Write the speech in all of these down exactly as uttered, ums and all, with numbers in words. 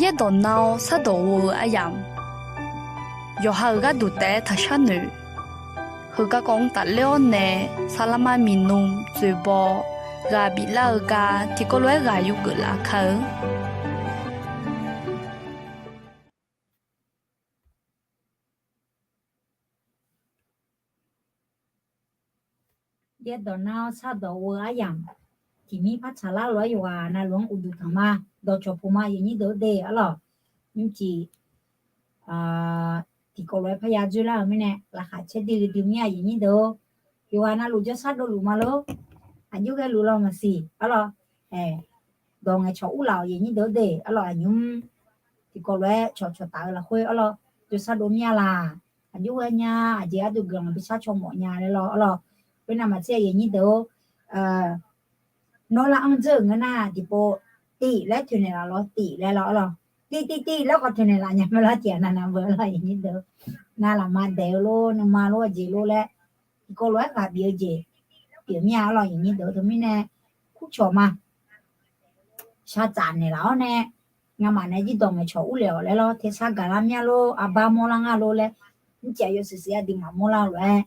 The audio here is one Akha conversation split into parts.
Yaerdawq nav-awr shardawq ghof-eu aryamq, yawqha-euq gharduq taef-aer taqshar noeq. Heugar kawv-anr tafler-awr nae, saqlaqma miqnmq tsoeqbaw ghaq biflar-eu gar tiqkawv lof-aer ghaq yurgeuf laf kar-eu. Yaerdawq nav-awr shardawq ghof-eu aryamq, tiqmir par tsaqlar lof-aer yawqghaq navluf-anr uqduq tanq ma. Dawqcawq puq ma, aqyuif aqnyir deuq-or de arlawq. Nymrcif tiqkawv lof-aer parya dzoerlar-euq mirnae, laqkhaq caer duidui mir-a aqyuif aqnyir deuq-or. Yawqghaq navluf jawrshar dovluf ma lor. Aqjox ghaeluf law maqsiq arlawq. Dawq ngaeqcawq urlaf-awq aqyuif aqnyir deuq-or de arlawq. Aqnymr tiqkawv lof-aer cawqcawq taf-eu lafkhoer arlawq, jawrshar dov mir-a laq. Aqjox ghae nya, aqjeq aqdui guiqlanq bishar caw mawf nya laer lawr arlawq. Khoernav maqtser aqyuif aqnyir deuq-or, nawr lar-anr dzeur-euq ngeur nar tiqpov tif laer toeqnaeq laf lawr, tif laer lawr arlawq. Tiv tiv tiv laer khawf toeqnaeq laf nya mae lar tiq ghaq navnav beu arlawq aqyuif aqnyir deuq-or. Navlaqma daeq-eu lor, nuima lor, aqjeq lor laer tiqkawv lof-aer ghaq bif-eu jeq pyeuf mir-a arlawq aqyuif aqnyir deuq-or. Teumirnae kurcawq ma. Shar tsaf naeqlaf-awr nae, ngamaf nae jirdawq ngaeqcawq urlef-awq laer lawr, tersar gaqlar mir-a lor, arbar mawrlar nga lor laer, nymrcif aqyawf siqsiq aqdui maqmawrlar-eu lof-aer,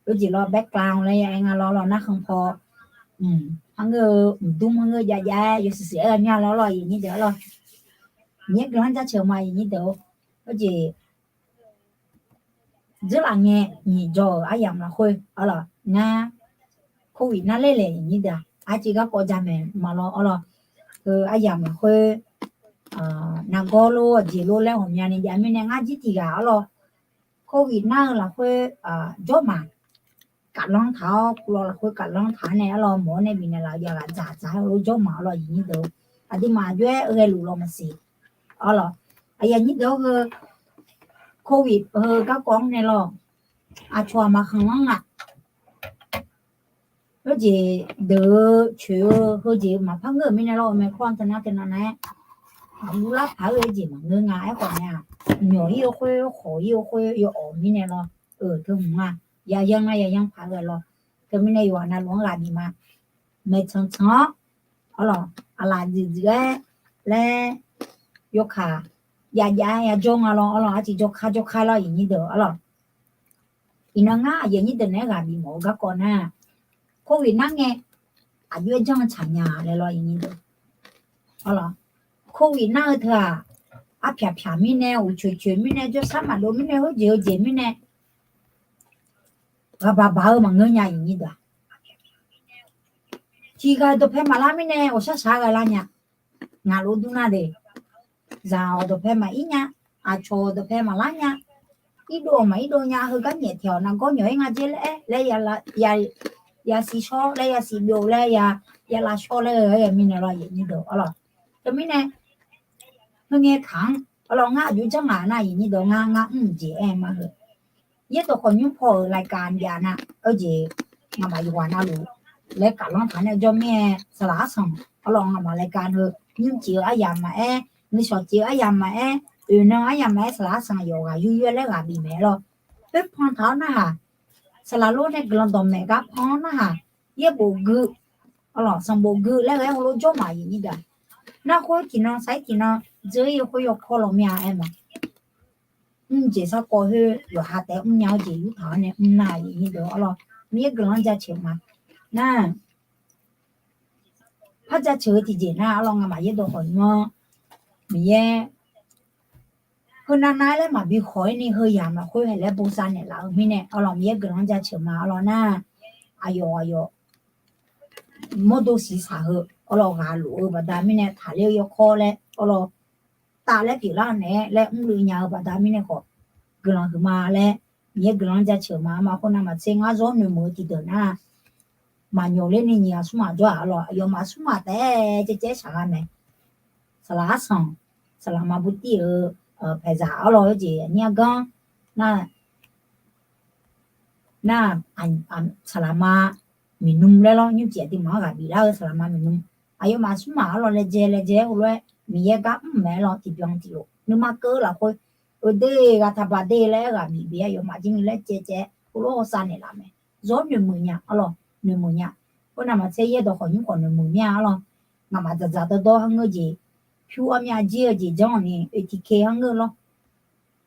ur jeq lawr background laer ya-aer nga lawr lawr narkhan paw, arngeur-eu mqdmr arngeur jav jav-aer yawsiq siq-aer ghae mir-a lawr lawr aqyuif aqnyir deuq-or lawr. Miqyaer guiqlanq jaceuq ma aqyuif aqnyir deuq-or. Ur jeq dzeurlaf ngae nyiq jawr-euq aryamq lafkhoer arlawq ngar, covid nar ler laeq aqyuif aqnyir deuq-aq, arciv garkawv jamaeq ma lawr arlawq. Heu aryamq lafkhoer nargawr lor, aqjeq lor laer ghawqmyani jav mirnae ngar jir tiq ghaq arlawq, covid nar-eu lafkhoer jawrmaf kaflanr taq-awr, kuvlawv lafkhoer kaflanr taq-awr nae arlawq, mawq-awr nae bifnaeq laf-eu yawqghaq dzaqdzaq-aer heulof jawrmaf arlawq aqyuif aqnyir deuq-or. Aqduimaf aqjox-aer ghaeluf law maqsiq arlawq. Aqyuif aqnyir deuq-or, heu covid heu garkawv-anr nae lawr, aqcawq aqma khanqlanr nga. Khoerjeq deuq-eu coeq-eu heujeq-eu maqpar ngeur-euq mirnae lawr, Omicron teunar teunav nav-aer maqguvlar paq-aer jeq maqngeur nga. Aerkhawf nae-aq, nyawq ir-eu khoer khawq ir-eu khoer yawawq mirnae lawr, eu teu hmq nga. Yayan nga yayan paq-aer ghae lawr. Teumirnae yawqghaq navluf-anr ghaq bif ma. Maeqtsanq tsanq-awr arlawq, aqlaf dzuif dzuif-aer laer yawkaq jav jav-aer yajawr nga lawr arlawq, arciv jawrkar jawrkar lawr aqyuif aqnyir deuq arlawq. Iqnan ngar aqyuif aqnyir deuq naeq-aer ghaq bif mawf-eu garkawv nar, covid nar ngae aqjox-aer janr-eu tsaq nya laer lawr aqyuif aqnyir deuq arlawq. Covid nar-eu teu-aq, arpyaq pyaq mirnae, uqcoeq coeq mirnae, jawrshar maqdov mirnae, heujeq heujeq mirnae, ghaqbaq baq-eu maqngeur nya aqyuif aqnyir deuq-aq. Tiqghaq-euq dawqpae maqlar mirnae ghawqshar shaq-aer ghae lar nya. Ngaq lof dur nar de, zaq-awq dawqpae maqir nya, aqcawq-euq dawqpae maqlar nya, irdov-awq maqirdov nya, heugar nyaef taeq-awq nargawr nyawq-ir nga jer laer, laer yasiq shawr laer, yasiq byov laer, ya lavshawr laer-eu aer mirnae lawr aqyuif aqnyir deuq arlawq. Teumirnae, heungae kaq-anr arlawq ngar aqjox janr ngaq nar aqyuif aqnyir deuq ngar ngar mr jeq aer ma heu. Yaerdawq khawf nymr paw-euq รายการ jav nar, ur jeq ngamaf yawqghaq navluf laer kaflanr taq nae jawr mir-aer saqlaq arsanq arlawq ngamaf รายการ heu nymr cif-eu aryamq maqaer, nuishawq cif-eu aryamq maqaer, oeq nan aryamq maqaer saqlaq arsanq yawqghaq yur yur-aer laer ghaq bif mae lawr. Khoerpan taq-awr narhaq, saqlaq lor nae guiqlanq dawqmaeq gar pan-awr narhaq, yaerbof gui arlawq sanqbof gui laer ghae-aer heulof jawr maf aqyuif aqnyir deuq-aq. Nar khoer tiqnan sar-ir tiqnan dzeur-ir-eu khoer yawkawr law mir-a aer ma. Mr jeq sarkawv khoer yawqha taef-aer mrnya-awr jeq yurtaq-awr nae mrnar aqyuif aqnyir deuq arlawq, Miqyaer guiqlanq-anr jaceuq ma. Nar par jaceuq-eu tiqjeq nar arlawq ngamaf yaerdawq khawf nymr-anr Miqyaer heunav nav-aer laer maqbi khawq-ir ni heu yamq lafkhoer haeq laer bosav naeqlaf-eu mirnae arlawq Miqyaer guiqlanq-anr jaceuq ma arlawq nar, aqyawf aqyawf mawrdo siqsaq heu arlawq ghaq luf-eu baqda mirnae taqler-eu yawkawr laer arlawq taf laer pyeuflar-eu naeq-aer laer mrluiv nya-eu baqda mirnae khawf guiqlanq huiqma laer Miqyaer guiqlanq-anr jaceuq ma. Arma khoernav maqtser ngar zawr noeqmuiq-eu tiqdeuq nar, maqnyawq ler ni nyiq ghaq smr ghaq jawr-aq arlawq, aqyawfmaf smr ghaq taef-aer caevcaev shaq gha mae. Saqlaq arsanq, saqlaq ma bu tir-euq paeqzaq arlawq-eu jeq aqnyir arganr nar, nar, saqlaq ma miqnm laer lawr, nymrcif aqduimaf-anr ghaq biflar-eu saqlaq ma miqnm. Aqyawfmaf smr ghaq arlawq laejae laejae-aer heulof-aer Miqyaer gar mr mae arlawq tiqbyan tiqlof nuima keuv-eu lafkhoer, eude ghaq taqbaq de laer-aer ghaq bif bif-aer aqyawfmaf jir ni laer caevcaev heulof-aer hawsav naeqlaf mae. Zawr noeqmuiq nya arlawq, noeqmuiq nya. Khoernav maqtser yaerdawq khawqnymr khawf noeqmuiq mir-a arlawr. Ngaqmaf dzaqdzaq dawrdawr har ngeur jeq, pyur armyav jir-eu jeq janr-awq ni oe tiqke har ngeur lawr.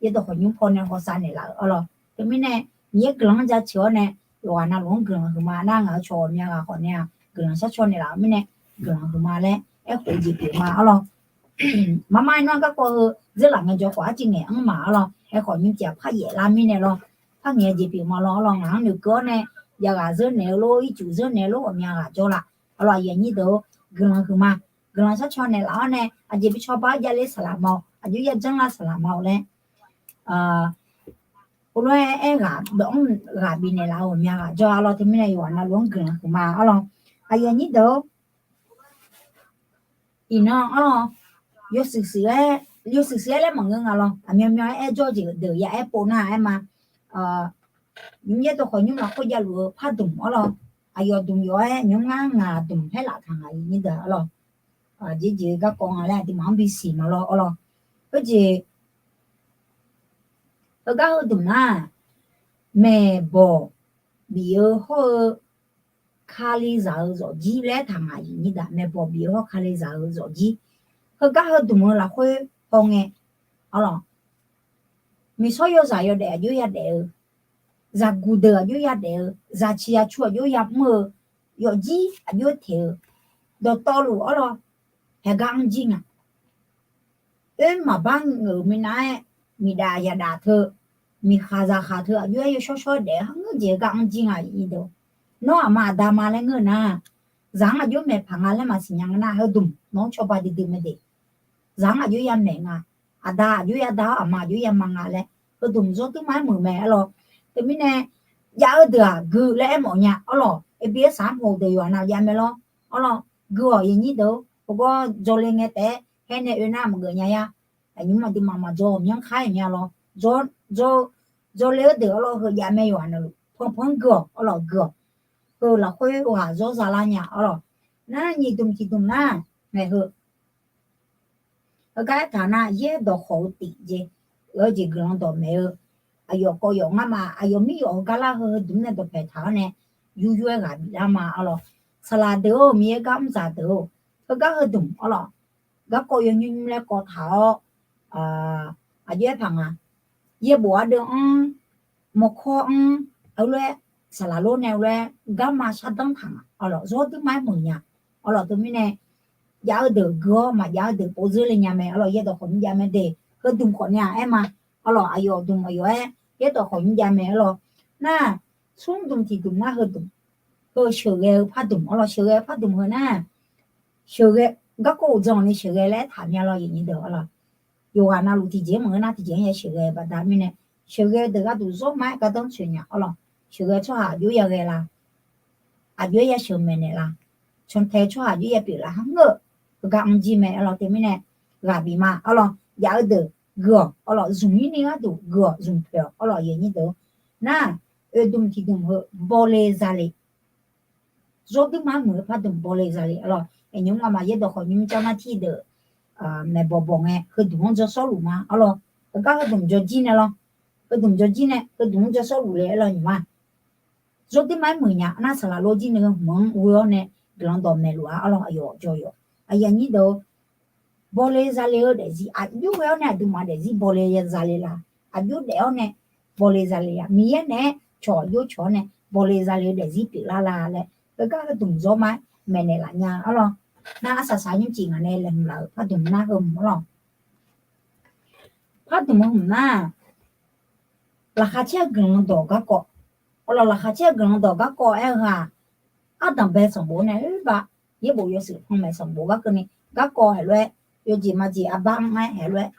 Yaerdawq khawqnymr paw nae hawsav naeqlaf-euq arlawr. Teumirnae Miqyaer guiqlanq-anr jaceuq-awr nae yawqghaq navluf-anr guiqlanq huiqma nar, ngaq-euq cawq-awq myav ghaq khawf nae-aq guiqlanq sharcaw naeqlaf-euq mirnae guiqlanq huiqma laer aerkhof-eu jeq pyeuf ma arlawr. Marmar-aer nawr garkawv heu dzeurlaf ngaejawr khawf arciv ngaeq-anr ma arlawr. Aerkhawf nymr tiq ghaq par yaef lar mirnae lawr, par ngaeq-eu jeq pyeuf ma lawr arlawr. Ngaq-anr noeqkeuv-awr nae yagaq zeur naeq-eu lor, ircuf zeur naeq-eu lor, ghawqmya ghaq jawr la arlawr. Aqyuif aqnyir deuq-or, guiqlanq huiqma, guiqlanq sharcaw naeqlaf-awr nae aqjeq bi cawba-aer javler saqlaq ma-awq, aqjox ya janrlar saqlaq ma-awq laer heulof-aer aer ghaq dawq-anr ghaq bifnaeq laf-eu ghawqmya ghaq jawr arlawr. Teumirnae yawqghaq navluf-anr guiqlanq huiqma arlawr. Aqyuif aqnyir deuq-or, iqnan arlawr, yawshuif shuif-aer, yawshuif shuif-aer laer maqngeur nga lawr. Aqmyanmyan-aer aer jawr jeq deuq ya aer pov nar-aer ma. Nymr yaerdawq khawqnymr lafkhoer javluf-eu pardmq arlawr. Aqyawf dmq yawf-aer nymr ngar ngaq dmq paerlaf taq ngaq-iq nyir deuq arlawr. Jeqjeq-eu garkawv nga laer aqduimaf-anr bisiq ma lawr arlawr. Khoerjeq heugar heudmq nar, maeqbawq bif-eu hawr-eu Kalizaq-eu zawqjir laer taq ngaq-iq nyir deuq, maeqbawq bif-eu hawr Kalizaq-eu zawqjir. Heugar heudmq-eu lafkhoer hawngae arlawr, miqsawr yawzaq yawdaef aqjox yadaef-eu, zaqguq deuq aqjox yadaef-eu, zaqciq zaqcu aqjox yamr-eu, yawfjir aqjox teq-eu, dawqtawvluf arlawr, haeqgar anr jir nga. Oer maqbar ngeuq minav-aer, miqdaf yadaf teu, miqkhaq zaqkhaq teu aqjox-aer yawshawr shawr daef-eu har ngeur jeq heugar anr jir nga-iq nyir deuq. Nawr aqma aqda ma laer ngeur nar, zaq-anr aqjox maeqpaq nga laer maqsiq nya nga nar, heudmq nawq-anr cawba duidui mae de. Zaq-anr aqjox ya maeq nga, aqda aqjox ya da-awr aqma aqjox ya ma nga laer, heudmq zawrduir ma-aer muiq mae arlawr. Teumirnae jav-eu deuq-aq gui laer aermawf nya arlawr. Ebi-aer saq-anr haw-eu deuq yawqha nav jav mae lawr arlawr. Gui-awq aqyuif nyir deuq-or, heugawr jawrle ngae taef-aer haer nae oe nar maqgeuf nya ya. Aqnymr aqduimaf maqjawr-awq myanrkar-aer mya lawr. Jawr, jawr, jawrle-eu deuq arlawr heu jav mae yawqha navluf panpan-anr gui-awq arlawr gui-awq. Heu lafkhoer ghaq zawr za lar nya arlawr. Nar nyiq dmq tiq dmq nar, ngaeq heu heugar aertaq nar yaerdawq khawf-eu tif jeq, eu jeq guiqlanq dawqmaeq-eu, aqyawf kawv yawf ngar ma, aqyawf mir yawf heugar lar heu heudmq nae dawqpaeq taq-awr nae, yur yur-aer ghaq biflar ma arlawr. Saqlaq deuq-or, Miqyaer gar mr dzaq deuq-or, heugar heudmq arlawr, garkawv yawnymr nymr laer kawv taq-awr, aqjox-aer paq nga. Yaerbof ardeuv-anr, mawrkawr-anr, heulof-aer saqlaq lor nae lof-aer garma shardanr taq nga arlawr, zawrduir ma-aer muiq nya arlawr. Teumirnae jav-eu deuq gui-awr maqjav-eu deuq povzeur le nya mae arlawr. Yaerdawq khawqnymr jav mae de, heudmq khawf nya aer ma arlawr. Aqyawf dmq aqyawf-aer yaerdawq khawqnymr jav mae arlawr. Nar, smr dmq tiq dmq nar heudmq, heu sheuqghae-eu pardmq arlawr. Sheuqghae-eu pardmq heu nar, sheuqghae, garkawv uqdzan ni sheuqghae laer aertaq mya lawr, aqyuif nyir deuq arlawr. Yawqghaq navluf tiqjeq-anr maqngeur nar tiqjeq-anr ya sheuqghae baqda mirnae, sheuqghae-eu deuq gharduq zawr ma-aer gardanr tsoeq nya arlawr. Sheuqghae tsawrhaq aqjox ya ghae la, aqjox-aer ya sheuq maeqnaeq la, cantae tsawrhaq aqjox ya pyeuflar har ngeur-eu, heugar anr jir mae arlawr. Teumirnae ghaq bif ma arlawr. Jav-eu deuq gui-awq arlawr, zmq-ir ni gharduq gui-awq, zmq poeq-awq arlawr, aqyuif nyir deuq-or. Nar, oe dmq tiq dmq heu bawle zale, zawrduir ma-aer muiq-eu pardmq bawle zale arlawr. Aqnymr ngamaf yaerdawq khawqnymr janr nar tir deuq maeqbawq bawq ngae heudmq-anr jawr sawrluf ma arlawr. Heugar heudmq jawr jir nae lawr, heudmq jawr jir nae heudmq-anr jawr sawrluf le arlawr nymq ma. Zawrduir ma-aer muiq nya nar saqlaq lor jir nae heu hmq-anr ghoe-awr nae guiqlanq dawqmaeq luf-a arlawr, aqyawf jawr yawq. Aqyuif aqnyir deuq-or, bawle zale-eu daefzir aqjox ghae-awr nae aqduimaf daefzir bawle zale la, aqjox daef-awr nae bawle zale la, Miqyaer naeq-aer cawq aqjox cawq-awr nae bawle zale-eu daefzir pyeuflar la laer, heugar heudmq zawr ma-aer maeqnaeq laf nya arlawr. Nar arsaq saq nymrcif ngaq nae laeqhmq laf-euq pardmq nar heu hmq arlawr. Pardmq-eu hmq nar, laqkhaq caer-eu guiqlanq dawq garkawv arlawr. Laqkhaq caer-eu guiqlanq dawq garkawv aer-eu ghaq, ardanqbae sanqbof nae oerba, yaerbof yawshuif panmaeq sanqbof gar keuvni garkawv haeq lof-aer, yawjeq majeq arbar-anr-aer haeq lof-aer,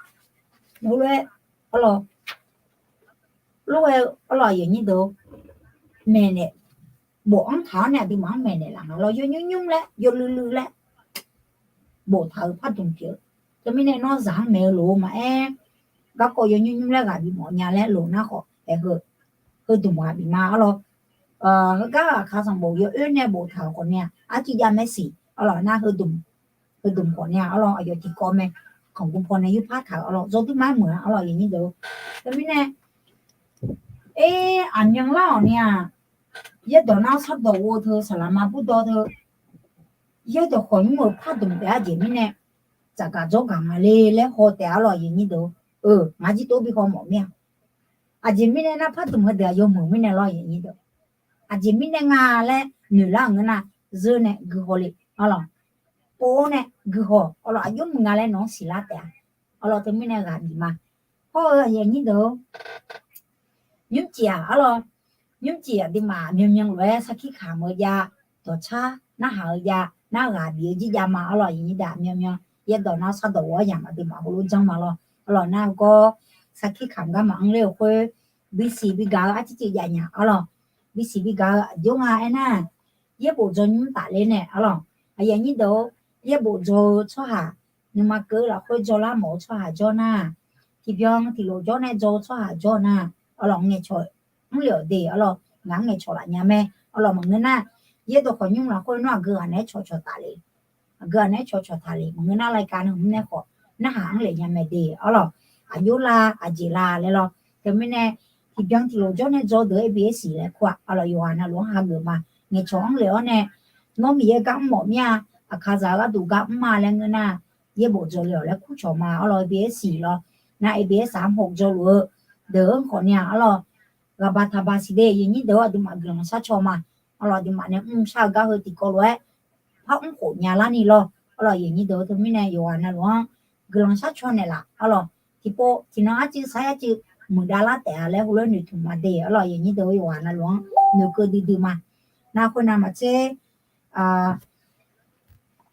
lof-aer arlawr, lof-aer arlawr, aqyuif aqnyir deuq-or, maeqnaeq, bof-anr taq-awr nae aqduimaf-anr maeqnaeq laf nga lawr. Yawnymr nymr laer, yawluiv luiv laer boftaq-euq pardmq pyeuf-eu. Teumirnae nawr zaq-anr maeq-eu lof-eu maqaer, garkawv yawnymr nymr laer ghaq bimawf nya laer lof nar khawf aer heu, heudmq ghaq bif ma arlawr. Heugar aqkaq sanqbof yawoer nae boftaq-euq khawf nae-aq, arcuiv jav mae siq arlawr. Nar heudmq khawf nae-aq arlawr, aqyawf tiqkawv mae, kanqguv paw nae yurpar taq-euq arlawr, zawrduir ma-aer muiq-a arlawr, aqyuif aqnyir deuq-or. Teumirnae, er, aqmyanlar-awq ni-aq, Yaerdawq nar sardawq ghof-eu teu, saqlaqma burdawv teu, yaerdawq khawqnymr-euq pardmq taef-aer aqjeq mirnae tsafgaq dzawrgaq nga le laer haw taef-a lawq, aqyuif aqnyir deuq-or. Ngar jir tov bi haw mawf mir-a. Aqjeq mirnae nar pardmq heudeuq-aq yawmuiq mirnae lawr, aqyuif aqnyir deuq. Aqjeq mirnae nga laer noeqlar-euq ngeur nar, zeur nae guihaw le arlawq. Pov-awr nae guihaw arlawq, aqjox muiq nga laer nawq-anr siqlar taef-a. Arlawq, teumirnae ghaq bif ma. Hawr-eu aqyuif aqnyir deuq-or, nymrcif-aq arlawq, nymrcif aqduimaf myanmyan lof-aer sarkir kamq-eu jav, dawqcar narhaq-eu jav, narghaq bif-eu jir jav ma arlawq, aqyuif aqnyir deuq, myanmyan yaerdawq nar sardawq ghof-awr yamq aqduimaf heulof janr ma lawr. Arlawq, nar-eu gawr sarkir kamq gar maqanr ler-euq khoer, bisiq bigaq-eu arcivciv jav nya arlawq. Bisiq bigaq-eu aqjox nga aernar, yaerbof dzaw nymr tafler nae arlawq, aqyuif aqnyir deuq-or, yaerbof dzaw-eu tsawrhaq, nuima keuv-eu lafkhoer dzaw lar mawf-eu tsawrhaq jawr nar, tiqbyan tiqlof jawr nae dzaw-eu tsawrhaq jawr nar, arlawq, ngaeqcawq mrlef-awq de arlawq, ngaq-anr ngaeqcawq laf nya mae. Arlawq, maqngeur nar, yaerdawq khawqnymr lafkhoer nawr aqgeu ghaq naeq-aer cawqcawq taf le. Aqgeu ghaq naeq-aer cawqcawq taf le, maqngeur nar รายการ nmr nae khawf narhaq anr lef nya mae de arlawq. Aqjox la aqjeq la laer lawr. Teumirnae, tiqbyan tiqlof jawr nae dzaw deuq-eu ABS laer kur-aq arlawq, yawqghaq navluf-anr hageuf ma. Ngaeqcawq anr lef-awr nae, nawr Miqyaer gar mr mawf mir-a, aqkaqzaq-eu gharduq gar mr ma laer ngeur nar, yaerbof dzaw le-awq laer kurcawq ma arlawq, ABS lawr. Nar ABS-aq mr hof dzaw luf-eu deuq-anr khawf ni-aq arlawq, ghaqbaq taqbaq siq de, aqyuif aqnyir deuq-or, aqduimaf guiqlanq shar caw ma. Arlawq, aqduimaf nae mrshar-eu gar heu tiqkawv lof-aer par mr khof nya larni lawr. Arlawq, aqyuif aqnyir deuq-or, teumirnae yawqghaq navluf-anr guiqlanq shar caw naeqlaf arlawq. Tiqpov tiqnan arcuiv sar arcuiv muiqdav lar taef-a laer heulof-aer noeqtmq ma de arlawq, aqyuif aqnyir deuq-or, yawqghaq navluf-anr noeqkeuv duidui ma. Nar khoernav maqtser,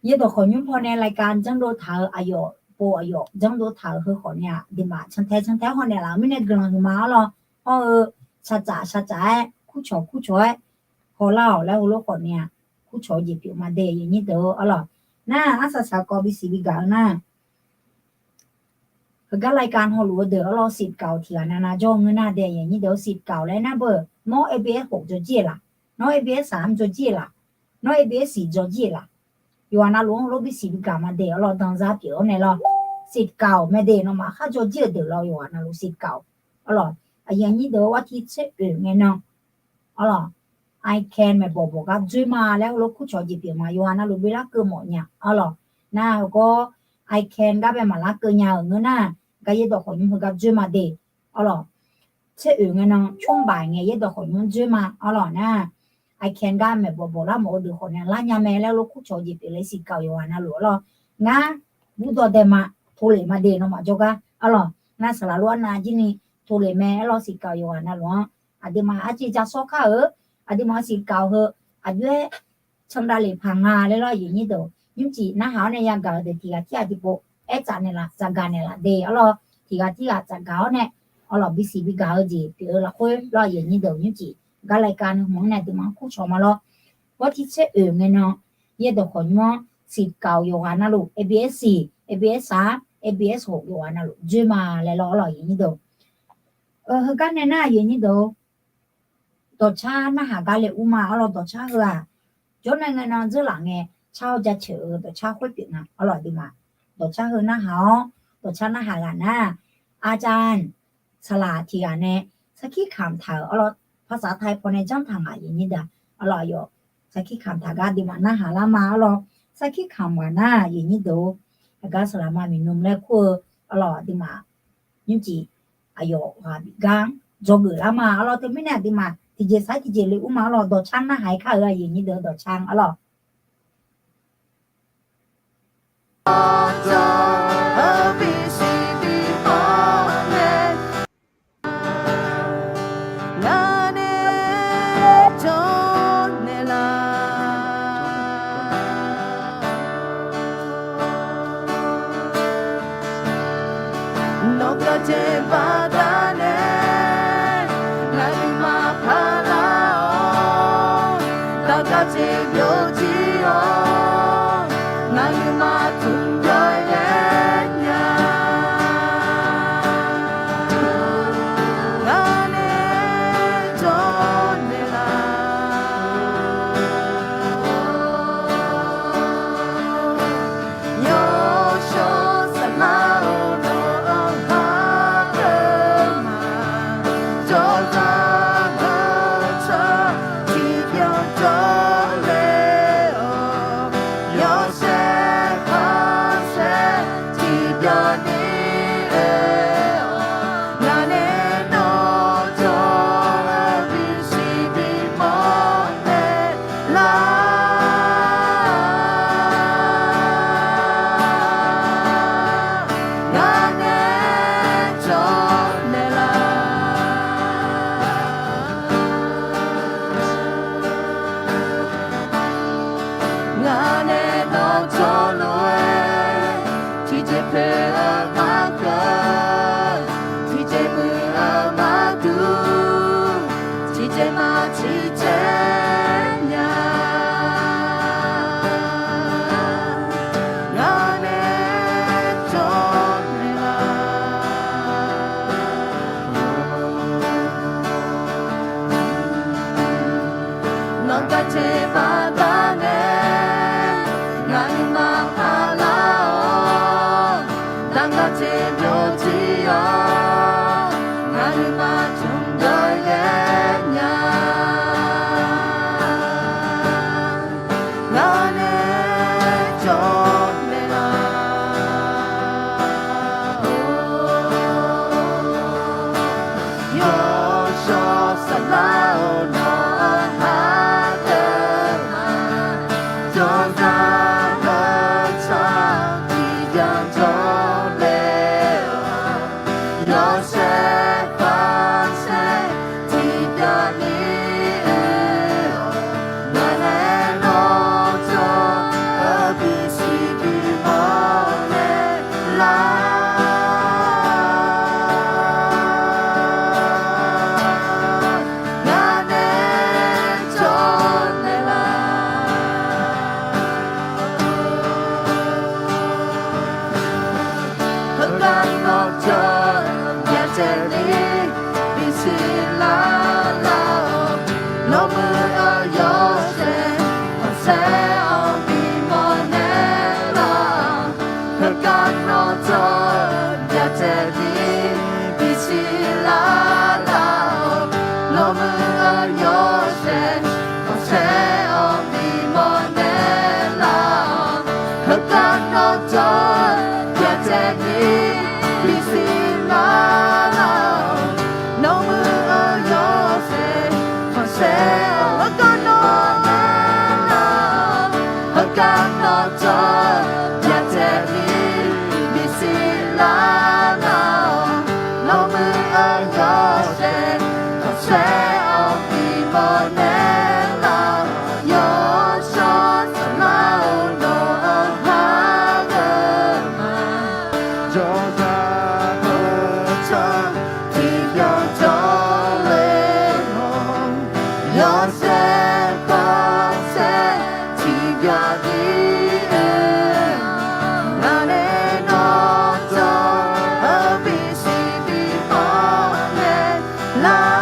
yaerdawq khawqnymr pawnae รายการ janrdov taq-eu aqyawf pov aqyawf janrdov taq-euq heu khawf ni-aq, aqduimaf cantae cantae-aer haw naeqlaf-euq mirnae guiqlanq huiqma arlawq. Hawr-eu shaqtsaf shaqtsaf-aer, kurcawq kurcawq-aer hawlar-awq laer heulof khawf ni-aq, kurcawq-eu jeq pyeuf ma de, aqyuif aqnyir deuq-or arlawq. Nar arsaq saqkawv bisiq bigaq-eu nar, heugar รายการ hawluf-eu deuq arlawq, ศิษย์เก่า tiqghaq navnav jawr-eu ngeur nar de, aqyuif aqnyir deuq-or, ศิษย์เก่า laer nar beu, nawr ABS khof dzaw jir-eu laf, nawr ABS saq-anr dzaw jir-eu laf, nawr ABS siq dzaw jir-eu laf, yawqghaq navluf-anr heulof bisiq bigaq ma de arlawq, danzar pyeuf-awr nae lawr. ศิษย์เก่า mae de, nawmaf khar dzaw jir-eu deuq lawr, yawqghaq navluf ศิษย์เก่า arlawq. Aqyuif aqnyir deuq-or, arti tser oeq ngae nan arlawq, I can maeqbawq bawq gar dzoer ma laer heulof kurcawq jeq pyeuf ma, yawqghaq navluf bi larkeuv mawf nya arlawq. Nar heugar I can gar bae maqlarkeuv nya-euq ngeur nar, gar yaerdawq khawqnymr heugar dzoer ma de arlawq. Tser oeq ngae nan ช่วงบ่าย ngae yaerdawq khawqnymr dzoer ma arlawq. Nar I can gar maeqbawq bawq lar mawf-eu deuq khawf nae lar nya mae laer heulof kurcawq jeq pyeuf le ศิษย์เก่า yawqghaq navluf arlawq. Ngar burdawv dae ma, โทร lef ma de, nawmaf jawrgar arlawq. Nar saqlaq lof arnav jir ni โทร lef mae arlawq, ศิษย์เก่า yawqghaq navluf-anr aqduimaf arcuiv ja sawr kar-eu, aqduimaf ศิษย์เก่า heu aqjox-aer candav lef paq nga laer lawr, aqyuif aqnyir deuq. Nymrcif narhaq-awr nae yagaq-eu deuq tiqghaq tirghaq tiqpov aertsaf naeqlaf tsafgaq naeqlaf de arlawq. Tiqghaq tirghaq tsafgaq-awr nae arlawq, bisiq bigaq-eu jeq pyeuf-eu lafkhoer lawr, aqyuif aqnyir deuq. Nymrcif gar รายการ hmq-anr nae aqduimaf-anr kurcawq ma lawr. Gawr tir tser oeq ngae nan yaerdawq khawqnymr-anr ศิษย์เก่า yawqghaq navluf ABS siq, ABS saq-anr, ABS hof yawqghaq navluf dzoer ma laer lawr arlawq, aqyuif aqnyir deuq. Heugar nae nar, aqyuif aqnyir deuq, dawqcar narhaq gar le ur ma arlawq. Dawqcar heu-aq, jawrnae ngae nan dzeurlaf ngae car-awr jaceuq-eu dawqcar khoer pyeuf nga arlawq, aqduimaf. Dawqcar heu narhaq-awr, dawqcar narhaq ghaq nar, อาจารย์ saqlaq tiqghaq nae sarkir kamq taq-euq arlawq, ภาษาไทย pawnae janr taq ngaq, aqyuif aqnyir deuq arlawq. Aqyawf sarkir kamq taq gar aqduimaf narhaq lar ma arlawq. Sarkir kamq ghaq nar, aqyuif aqnyir deuq, aqgar saqlaqma miqnmq laer kur-eu arlawq, aqduimaf nymrcif aqyawf ghaq bif gar-anr dzawgeuf lar ma arlawq. Teumirnae aqduimaf tiqjeq sar-aer tiqjeq le ur ma arlawq. Dawqcar narhaq-aer kar-eu, aqyuif aqnyir deuq, dawqcar arlawq. Nawqkaq jeq baqdanae ngaqnuima parlar-awr, daqkaq jeq byovjir-awr, ngaqnuima tmqjawr-aer nya. Ngar nae jawrnaeq laf. Yawshawr saflar-eu nawq-anr har-eu ma. Jawrgar heu tsawrhaq tiq Ngar nae cawv naeqlaf. Ngar nae nawr jawrluf-aer, tiqjeq poeq-eu maqkeuv, tiqjeq muiq-eu maqdur, tiqjeq maq tiqjeq nya. Ngar nae cawv naeqlaf. Nawr gaqjeq baqda ngae, ngaq nuima paqlar-awr, daqgaqjeq byovjir-awr, ngaq nuima jmq dawr ghae nya. Ngar nae cawv naeqlaf. Yawshawr saflar-awr nawq-anr hageuf ma. Jawrzaq heu tsaq tiqbyan jawrle-awr, yawshaef khavsaer tiqbyan ni uir-awr, ngaq nae nawr jawr-eu bisiq bimawr naeqlaf. Ngar nae cawv naeqlaf. Heugar nawr jawr-eu byacaevni bisiq lar lar-awr, nawq muiq-eu yawshaef khanqsaer-awr bimawr naeqlaf. Heugar nawr jawr-eu byacaevni bisiq lar lar-awr, nawq muiq-eu yawshaef khanqsaer-awr bimawr naeqlaf. Heugar nawr jawr-eu byacaevni bisiq lar lar-awr, nawq muiq-eu yawshaef khanqsaer-awr heugar nawr naeqlaf. Heugar nawr jawr-eu byacaevni bisiq lar lar-awr, nawq muiq-eu yawshaef khanqsaer-awr bimawr naeqlaf. Yawshawr saflar-awr nawq-anr hageuf ma. Jawrzaq heu tsaq tiqbyan jawrle-awr, yawshaef khavsaer tiqbyan ni uir-awr, ngaq nae nawr jawr-eu bisiq bimawr naeqlaf.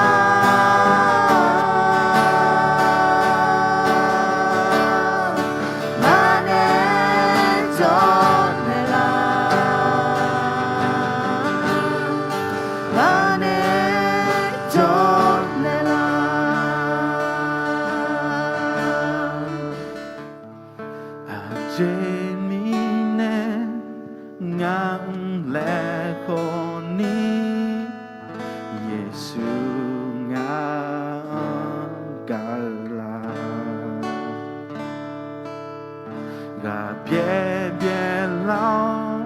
Ngaq nae cawv naeqlaf. Ngaq nae cawv naeqlaf. Aqjeq mirnae ngar mr laer khawf ni, Yeqsur ngaq-anr gaq-eu la. Ghaqbyaer byaer lar-awr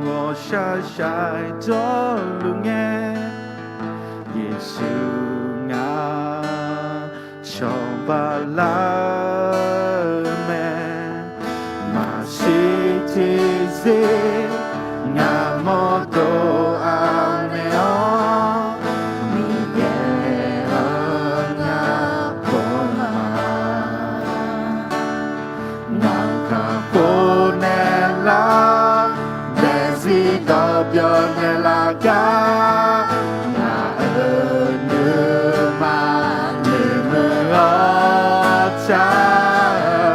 ghawqshaq shaq-aer jawrluf ngae, Yeqsur ngaq cawba lar-eu mae. Maqshir tiqzir ngaq mawrdo aqmaeq-awr, Miqyaer-euq ngaq pawma. Ngaq kakhof naeqlar, daefzir dawqbyawq naeqlaf gar, ngaq-euq nuima noeqmuiq-awr car-eu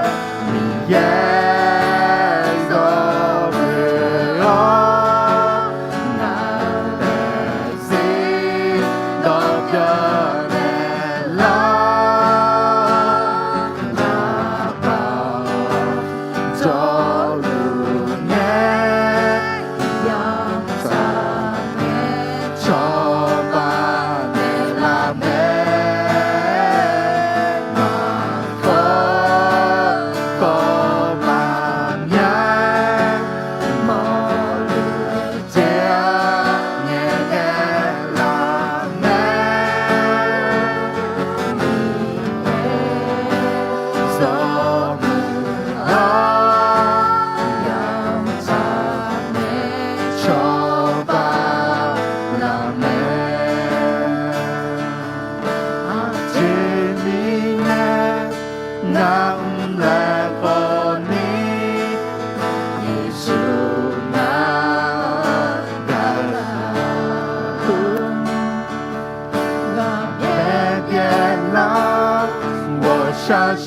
Miqyaer zawmuiq-awr, ngaq-euq daefzir dawqbyawq naeqlar, ngaq baoq jawrluf ngae, yawtsaq ngae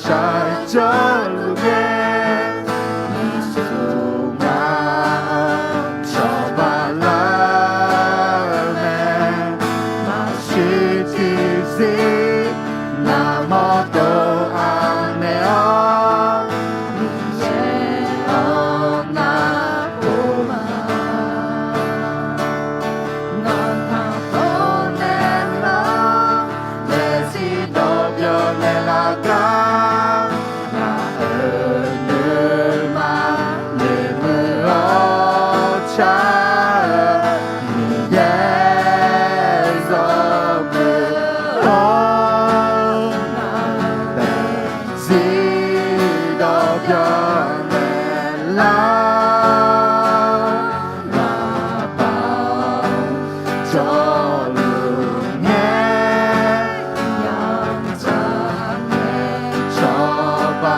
shaqjawrluf ngae, maqsur ngaq-anr cawba lar-eu mae. Maqshir tiqzir naqmawr dov-aq naeq-awr, Miqyaer-anr narhaq-eu ma. Ngamaf pawnaeq lar, maeqshi dawqbyawq naeqlaf gar, ngaq-euq nuima noeqmuiq-awr car-eu Miqyaer zawmuiq-awr, maeqshi dawqbyawq naeqlar ghaq bav-awr jawrluf ngae, yamtsaq ngae cawba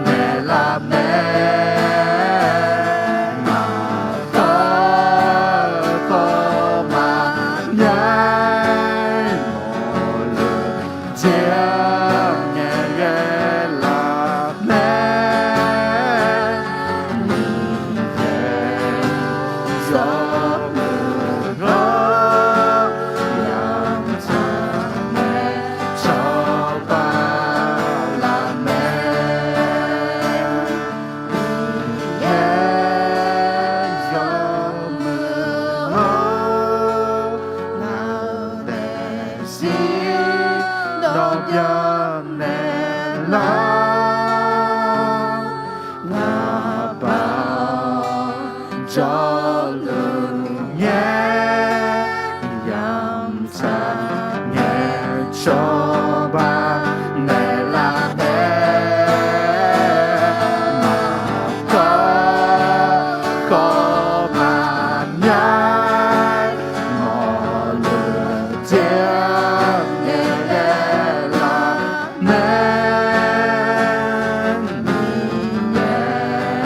naeqlaf mae. Maqkawv khawf maqnya, mawrluf jeq-anr ngaeqghae laf mae. Miqyaer zawmuiq-awr, yamtsaq ngae cawba laf mae. Miqyaer zawmuiq-awr, ngaq-euq maeqshi dawqbyawq naeqlar ghaq bav-awr jawrluf ngae, yamtsaq ngae cawba naeqlaf mae. Maqkawv khawf maqnya, mawrluf jeq-anr ngaeqghae laf mae. Miqyaer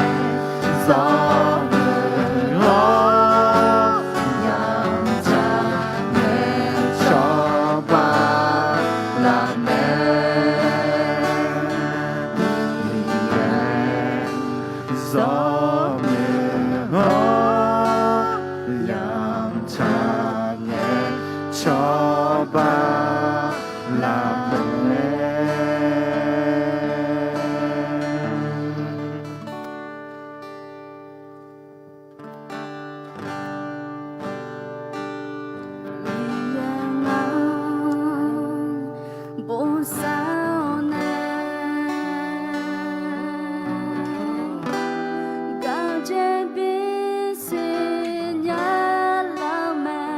zawmuiq-awr, yamtsaq ngae cawba laf mae. Miqyaer zawmuiq-awr, yamtsaq ngae cawba laf mae. Miqyaer-anr bosav-awr nae, gaqjeq bisiq nya laf mae.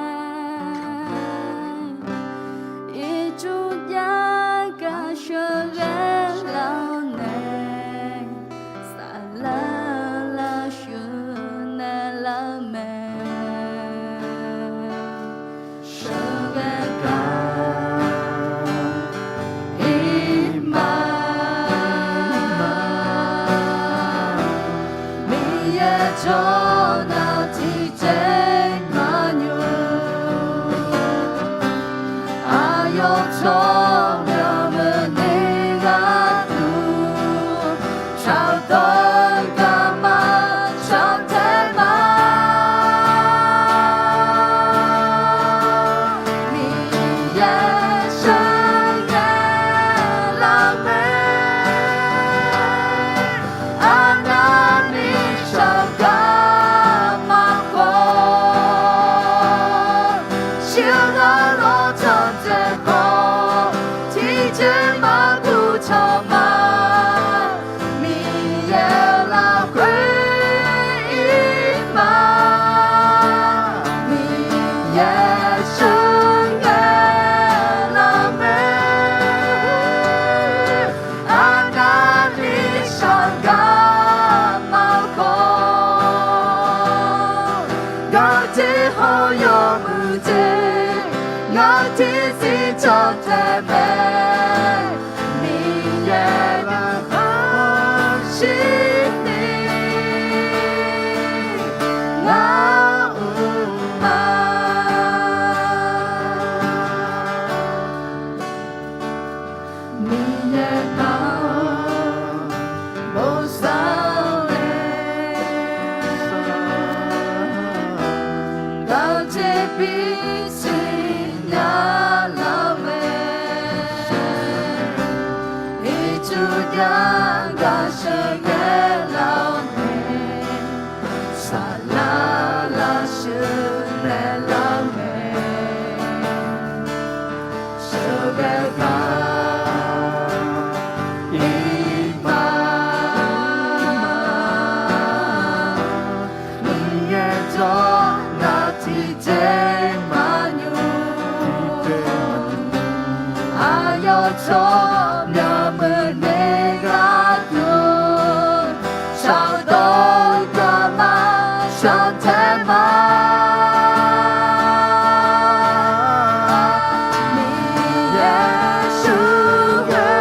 Ircuf jav gaq sheuqghae laf-awr nae, saflar lavshuif naeqlaf mae. Sheuqghae gaq-ir ma. Miqyaer jawrnav tiqjeq maqnymr, aqyawf tsawrmyanr meuq ni gharduq, tsaqdawr-eu garma cantae ma. Miqyaer sheuqghae laf mae. Arnavni sheuqghae maqkhawf, shir-eu gharlof tsanqtsaeq khawf, tiqjeq maqguv cawq ma. Miqyaer lafkhoer ir ma. Miqyaer sheuqghae laf mae. Arnavni sheuqghae sheuqghae lar-eu mae, saqlar lar sheuqghae lar-eu mae, sheuqghae lar-eu mae. Miqyaer jawr nar tiqjeq maqnymr, aqyawf tsawrmyanr meuq nae gharduq, shaqdawr garma shaqtae ma. Miqyaer sheuqghae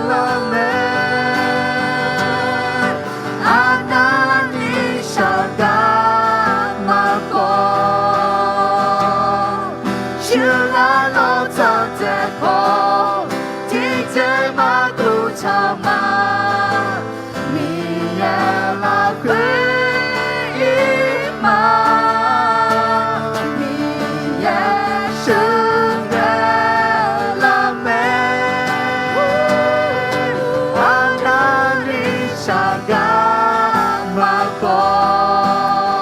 lar-eu mae, arnavni shaq garma khawf, shuir lar lawr tsaq taeq khawf, tiqjeq maqduq tsaq ma. Miqyaer lafkhoer ir ma. Miqyaer sheuqghae lar-eu mae, arnavni shaq garma khawf,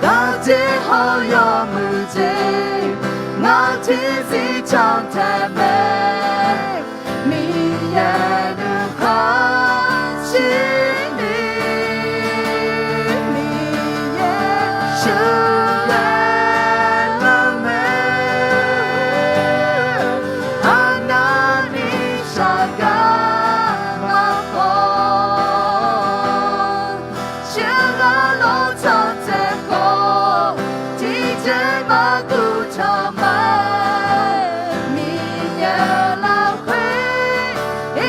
dawqtsaev hawr yawmuiq jeq, ngaq tiqzir can taeq mae. Miqyaer nuikhanr shirni, Miqyaer sheuqghae lar-eu mae, arnavni shaq garma khawf, shuir lar lawr tsaq taeq khawf, tiqjeq maqduq tsaq ma. Miqyaer lafkhoer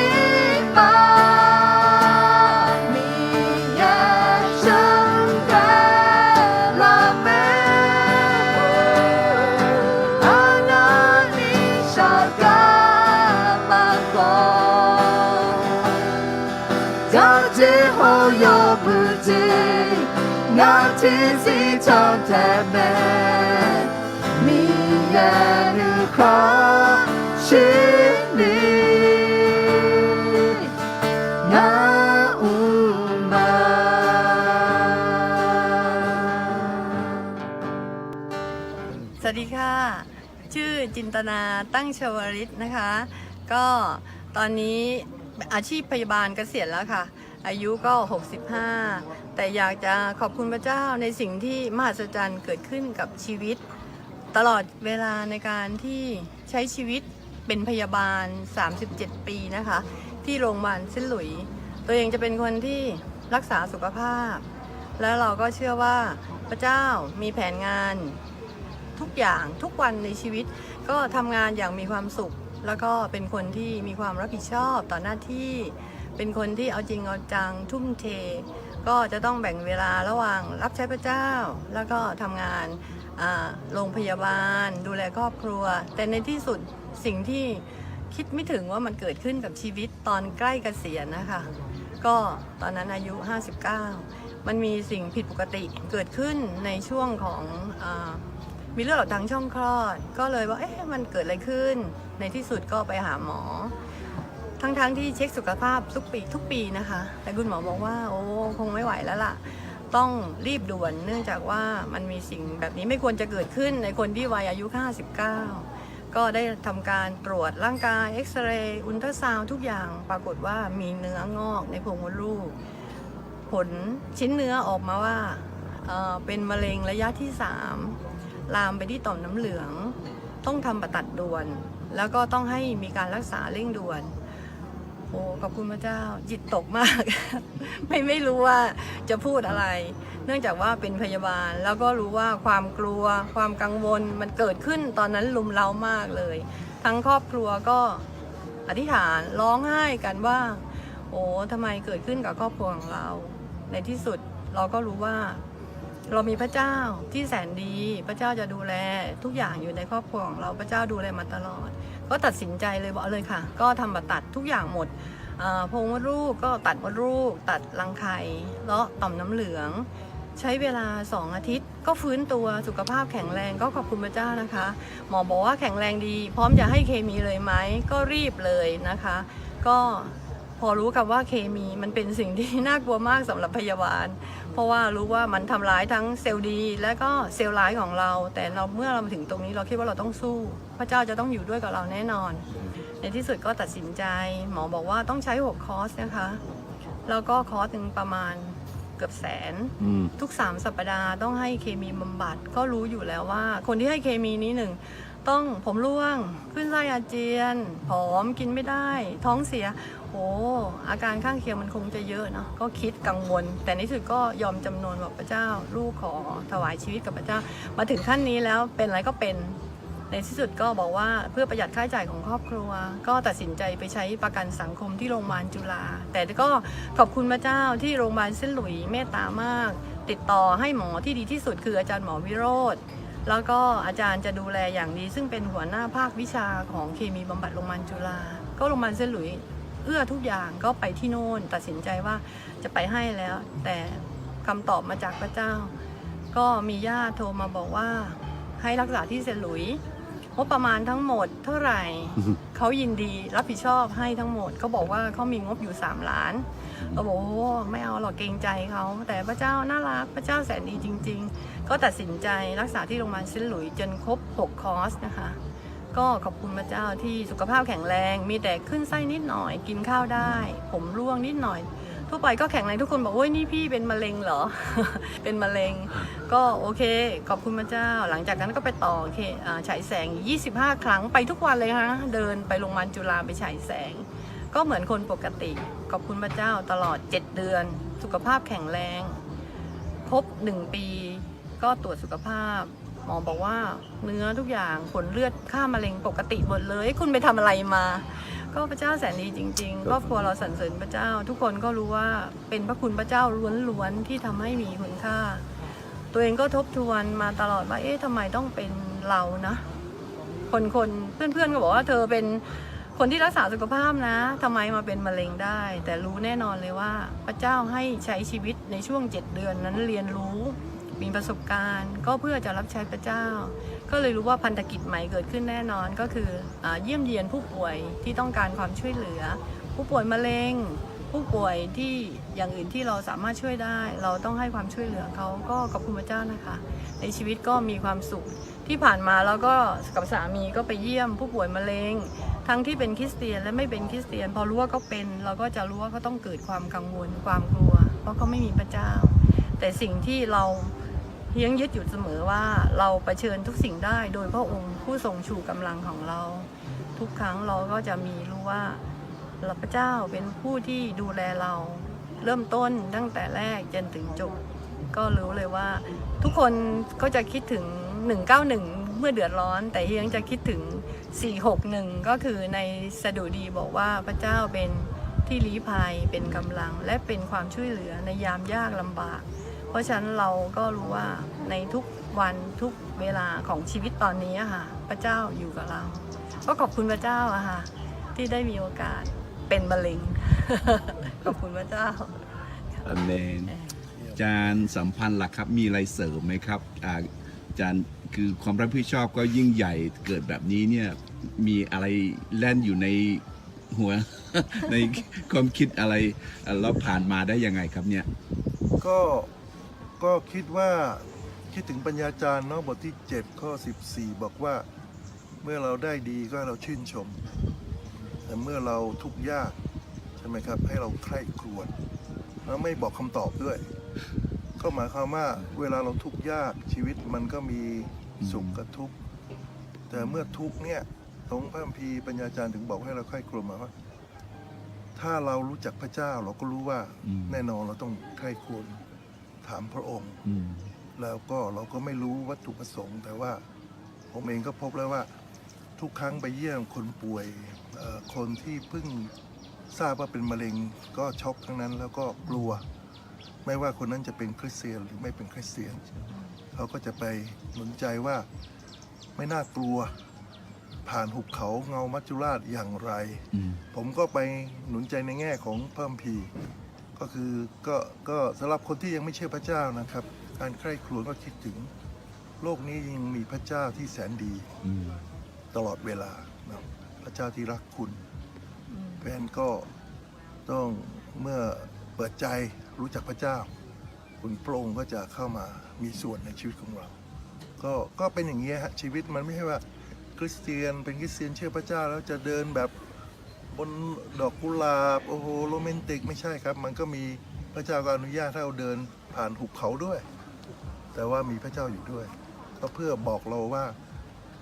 ir ma. Miqyaer sheuqghae lar-eu mae, arnavni shaq garma khawf, dawqtsaev hawr yawmuiq jeq, ngaq tiqzir can taeq mae. Miqyaer nuikhanr shirni, ngaq mr ma. สวัสดีค่ะ ชื่อจินตนา ตั้งชวลิตนะคะ ก็ตอนนี้อาชีพพยาบาลเกษียณแล้วค่ะ อายุก็ หกสิบห้า แต่อยากจะขอบคุณพระเจ้าในสิ่งที่มหัศจรรย์เกิดขึ้นกับชีวิต ตลอดเวลาในการที่ใช้ชีวิตเป็นพยาบาล สามสิบเจ็ด ปีนะคะ ที่โรงพยาบาลเซินต์หลุยส์ ตัวเองจะเป็นคนที่รักษาสุขภาพ แล้วเราก็เชื่อว่าพระเจ้ามีแผนงาน ทุกอย่างทุกวันในชีวิต ก็ทำงานอย่างมีความสุข แล้วก็เป็นคนที่มีความรับผิดชอบต่อหน้าที่ เป็นคนที่เอาจริงเอาจังทุ่มเท ก็จะต้องแบ่งเวลาระหว่างรับใช้พระเจ้า แล้วก็ทำงาน อ่า โรงพยาบาล ดูแลครอบครัว แต่ในที่สุดสิ่งที่คิดไม่ถึงว่ามันเกิดขึ้นกับชีวิตตอนใกล้เกษียณนะคะ ก็ตอนนั้นอายุ ห้าสิบเก้า มันมีสิ่งผิดปกติเกิดขึ้นในช่วงของ อ่า มีเลือดออกทางช่องคลอด ก็เลยว่า เอ๊ะ มันเกิดอะไรขึ้น ในที่สุดก็ไปหาหมอ ทั้งๆที่เช็คสุขภาพทุกปี ทุกปีนะคะ แต่คุณหมอบอกว่า โอ้ คงไม่ไหวแล้วล่ะ ต้องรีบด่วน เนื่องจากว่ามันมีสิ่งแบบนี้ไม่ควรจะเกิดขึ้นในคนที่วัยอายุ ห้าสิบเก้า ก็ได้ทำการตรวจร่างกาย เอ็กซเรย์ อัลตราซาวด์ ทุกอย่าง ปรากฏว่ามีเนื้องอกในโพรงมดลูก ผลชิ้นเนื้อออกมาว่า เอ่อ เป็นมะเร็งระยะที่สาม ลามไปที่ต่อมน้ำเหลือง ต้องทำผ่าตัดด่วน แล้วก็ต้องให้มีการรักษาเร่งด่วน โอ้ ขอบคุณพระเจ้า จิตตกมาก ไม่ ไม่รู้ว่าจะพูดอะไร เนื่องจากว่าเป็นพยาบาล แล้วก็รู้ว่าความกลัว ความกังวล มันเกิดขึ้นตอนนั้นรุมเร้ามากเลย ทั้งครอบครัวก็อธิษฐานร้องไห้กันว่า โอ้ ทำไมเกิดขึ้นกับครอบครัวของเรา ในที่สุดเราก็รู้ว่า เรามีพระเจ้าที่แสนดี พระเจ้าจะดูแลทุกอย่างอยู่ในครอบครัวของเรา พระเจ้าดูแลมาตลอด ก็ตัดสินใจเลย บอกเลยค่ะ ก็ทำผ่าตัดทุกอย่างหมด เอ่อ โพรงมดลูกก็ตัดมดลูก ตัดรังไข่ เลาะต่อมน้ำเหลือง ใช้เวลาสองอาทิตย์ ก็ฟื้นตัว สุขภาพแข็งแรง ก็ขอบคุณพระเจ้านะคะ หมอบอกว่าแข็งแรงดี พร้อมจะให้เคมีเลยไหม ก็รีบเลยนะคะ ก็พ พอรู้คำว่าเคมี มันเป็นสิ่งที่น่ากลัวมากสำหรับพยาบาล เพราะว่ารู้ว่ามันทำร้ายทั้งเซลล์ดีและก็เซลล์ร้ายของเรา แต่เรา เมื่อเรามาถึงตรงนี้ เราคิดว่าเราต้องสู้ พระเจ้าจะต้องอยู่ด้วยกับเราแน่นอน ในที่สุดก็ตัดสินใจ หมอบอกว่าต้องใช้หกคอร์สนะคะ แล้วก็คอร์สหนึ่งประมาณเกือบแสน อืม ทุกสามสัปดาห์ต้องให้เคมีบำบัด ก็รู้อยู่แล้วว่าคนที่ให้เคมีนี้หนึ่ง ต้องผมร่วง ขึ้นไส้อาเจียน ผอม กินไม่ได้ ท้องเสีย โอ้ อาการข้างเคียงมันคงจะเยอะเนาะ ก็คิดกังวล แต่ในที่สุดก็ยอมจำนนบอกพระเจ้า ลูกขอถวายชีวิตกับพระเจ้า มาถึงขั้นนี้แล้วเป็นอะไรก็เป็น ในที่สุดก็บอกว่าเพื่อประหยัดค่าใช้จ่ายของครอบครัว ก็ตัดสินใจไปใช้ประกันสังคมที่โรงพยาบาลจุฬา แต่ก็ขอบคุณพระเจ้าที่โรงพยาบาลเส้นหลุยส์เมตตามาก ติดต่อให้หมอที่ดีที่สุดคืออาจารย์หมอวิโรจน์ แล้วก็อาจารย์จะดูแลอย่างดี ซึ่งเป็นหัวหน้าภาควิชาของเคมีบำบัดโรงพยาบาลจุฬา ก็โรงพยาบาลเส้นหลุยส์เอื้อทุกอย่าง ก็ไปที่โน่น ตัดสินใจว่าจะไปให้แล้ว แต่คำตอบมาจากพระเจ้า ก็มีญาติโทรมาบอกว่าให้รักษาที่เซนต์หลุยส์ งบประมาณทั้งหมดเท่าไหร่ เขายินดีรับผิดชอบให้ทั้งหมด เขาบอกว่าเขามีงบอยู่สามล้าน เราบอก โอ้ ไม่เอาหรอก เกรงใจเขา แต่พระเจ้าน่ารัก พระเจ้าแสนดีจริงๆ ก็ตัดสินใจรักษาที่โรงพยาบาลเซนต์หลุยส์จนครบหกคอร์สนะคะ ก็ขอบคุณพระเจ้าที่สุขภาพแข็งแรง มีแต่ขึ้นไส้นิดหน่อย กินข้าวได้ ผมร่วงนิดหน่อย ทั่วไปก็แข็งแรง ทุกคนบอก โอ๊ย นี่พี่เป็นมะเร็งเหรอ เป็นมะเร็ง ก็โอเค ขอบคุณพระเจ้า หลังจากนั้นก็ไปต่อเค- อ่า ฉายแสงยี่สิบห้าครั้ง ไปทุกวันเลยนะ เดินไปโรงพยาบาลจุฬาไปฉายแสง ก็เหมือนคนปกติ ขอบคุณพระเจ้า ตลอดเจ็ดเดือน สุขภาพแข็งแรง ครบหนึ่งปี ก็ตรวจสุขภาพ หมอบอกว่าเนื้อทุกอย่าง ผลเลือด ค่ามะเร็งปกติหมดเลย เอ๊ะ คุณไปทำอะไรมา ก็พระเจ้าแสนดีจริงๆ ครอบครัวเราสรรเสริญพระเจ้า ทุกคนก็รู้ว่าเป็นพระคุณพระเจ้าล้วนๆ ที่ทำให้มีคุณค่า ตัวเองก็ทบทวนมาตลอดว่า เอ๊ะ ทำไมต้องเป็นเรานะ คนๆ เพื่อนๆ ก็บอกว่า เธอเป็นคนที่รักษาสุขภาพนะ ทำไมมาเป็นมะเร็งได้ แต่รู้แน่นอนเลยว่าพระเจ้าให้ใช้ชีวิตในช่วงเจ็ดเดือนนั้นเรียนรู้ มีประสบการณ์ ก็เพื่อจะรับใช้พระเจ้า ก็เลยรู้ว่าพันธกิจใหม่เกิดขึ้นแน่นอน ก็คือ อ่า เยี่ยมเยียนผู้ป่วยที่ต้องการความช่วยเหลือ ผู้ป่วยมะเร็ง ผู้ป่วยที่อย่างอื่นที่เราสามารถช่วยได้ เราต้องให้ความช่วยเหลือเขา ก็ขอบคุณพระเจ้านะคะ ในชีวิตก็มีความสุข ที่ผ่านมาเราก็กับสามีก็ไปเยี่ยมผู้ป่วยมะเร็ง ทั้งที่เป็นคริสเตียนและไม่เป็นคริสเตียน พอรู้ว่าเขาเป็น เราก็จะรู้ว่าเขาต้องเกิดความกังวล ความกลัว เพราะเขาไม่มีพระเจ้า แต่สิ่งที่เรายังยึดอยู่เสมอว่าเราเผชิญทุกสิ่งได้โดยพระองค์ผู้ทรงชูกำลังของเรา ทุกครั้งเราก็จะมีรู้ว่าพระเจ้าเป็นผู้ที่ดูแลเรา เริ่มต้นตั้งแต่แรกจนถึงจบ ก็รู้เลยว่าทุกคนก็จะคิดถึง หนึ่งเก้าหนึ่ง เมื่อเดือดร้อน แต่เฮียงจะคิดถึง สี่หกหนึ่ง ก็คือในสดุดีบอกว่าพระเจ้าเป็นที่ลี้ภัย เป็นกำลัง และเป็นความช่วยเหลือในยามยากลำบาก เพราะฉะนั้นเราก็รู้ว่าในทุกวันทุกเวลาของชีวิตตอนนี้อะค่ะ พระเจ้าอยู่กับเรา ก็ขอบคุณพระเจ้าอะค่ะ ที่ได้มีโอกาสเป็นมะเร็ง ขอบคุณพระเจ้า อาเมน อาจารย์สัมพันธ์ล่ะครับ มีอะไรเสริมไหมครับ อ่า อาจารย์ คือความรับผิดชอบก็ยิ่งใหญ่ เกิดแบบนี้เนี่ย มีอะไรแล่นอยู่ในหัว ในความคิดอะไร เอ่อ แล้วผ่านมาได้ยังไงครับเนี่ย ก็ ก็คิดว่า คิดถึงปัญญาจารย์เนาะ บทที่เจ็ด ข้อสิบสี่ บอกว่า เมื่อเราได้ดีก็ให้เราชื่นชม แต่เมื่อเราทุกข์ยาก ใช่ไหมครับ ให้เราใคร่ครวญ แล้วไม่บอกคำตอบด้วย ก็หมายความว่าเวลาเราทุกข์ยาก ชีวิตมันก็มีสุขกับทุกข์ แต่เมื่อทุกข์เนี่ย ตรงพระคัมภีร์ปัญญาจารย์ถึงบอกให้เราใคร่ครวญมาว่า ถ้าเรารู้จักพระเจ้า เราก็รู้ว่า อืม แน่นอนเราต้องใคร่ครวญถามพระองค์ อืม แล้วก็เราก็ไม่รู้วัตถุประสงค์ แต่ว่าผมเองก็พบแล้วว่า ทุกครั้งไปเยี่ยมคนป่วย เอ่อ คนที่เพิ่งทราบว่าเป็นมะเร็ง ก็ช็อกทั้งนั้น แล้วก็กลัว ไม่ว่าคนนั้นจะเป็นคริสเตียนหรือไม่เป็นคริสเตียน เขาก็จะไปหนุนใจว่า ไม่น่ากลัว ผ่านหุบเขาเงามัจจุราชอย่างไร อืม ผมก็ไปหนุนใจในแง่ของพระคัมภีร์ ก็คือ ก็ ก็สำหรับคนที่ยังไม่เชื่อพระเจ้านะครับ การใคร่ครวญก็คิดถึง โลกนี้ยังมีพระเจ้าที่แสนดี อืม ตลอดเวลานะ พระเจ้าที่รักคุณ อืม เพราะฉะนั้นก็ ต้องเมื่อเปิดใจรู้จักพระเจ้า คุณพระองค์ก็จะเข้ามามีส่วนในชีวิตของเรา ก็ก็เป็นอย่างนี้ฮะ ชีวิตมันไม่ใช่ว่าคริสเตียนเป็นคริสเตียนเชื่อพระเจ้าแล้วจะเดินแบบบนดอกกุหลาบ โอ้โห โรแมนติก ไม่ใช่ครับ มันก็มี พระเจ้าก็อนุญาตให้เราเดินผ่านหุบเขาด้วย แต่ว่ามีพระเจ้าอยู่ด้วย ก็เพื่อบอกเราว่า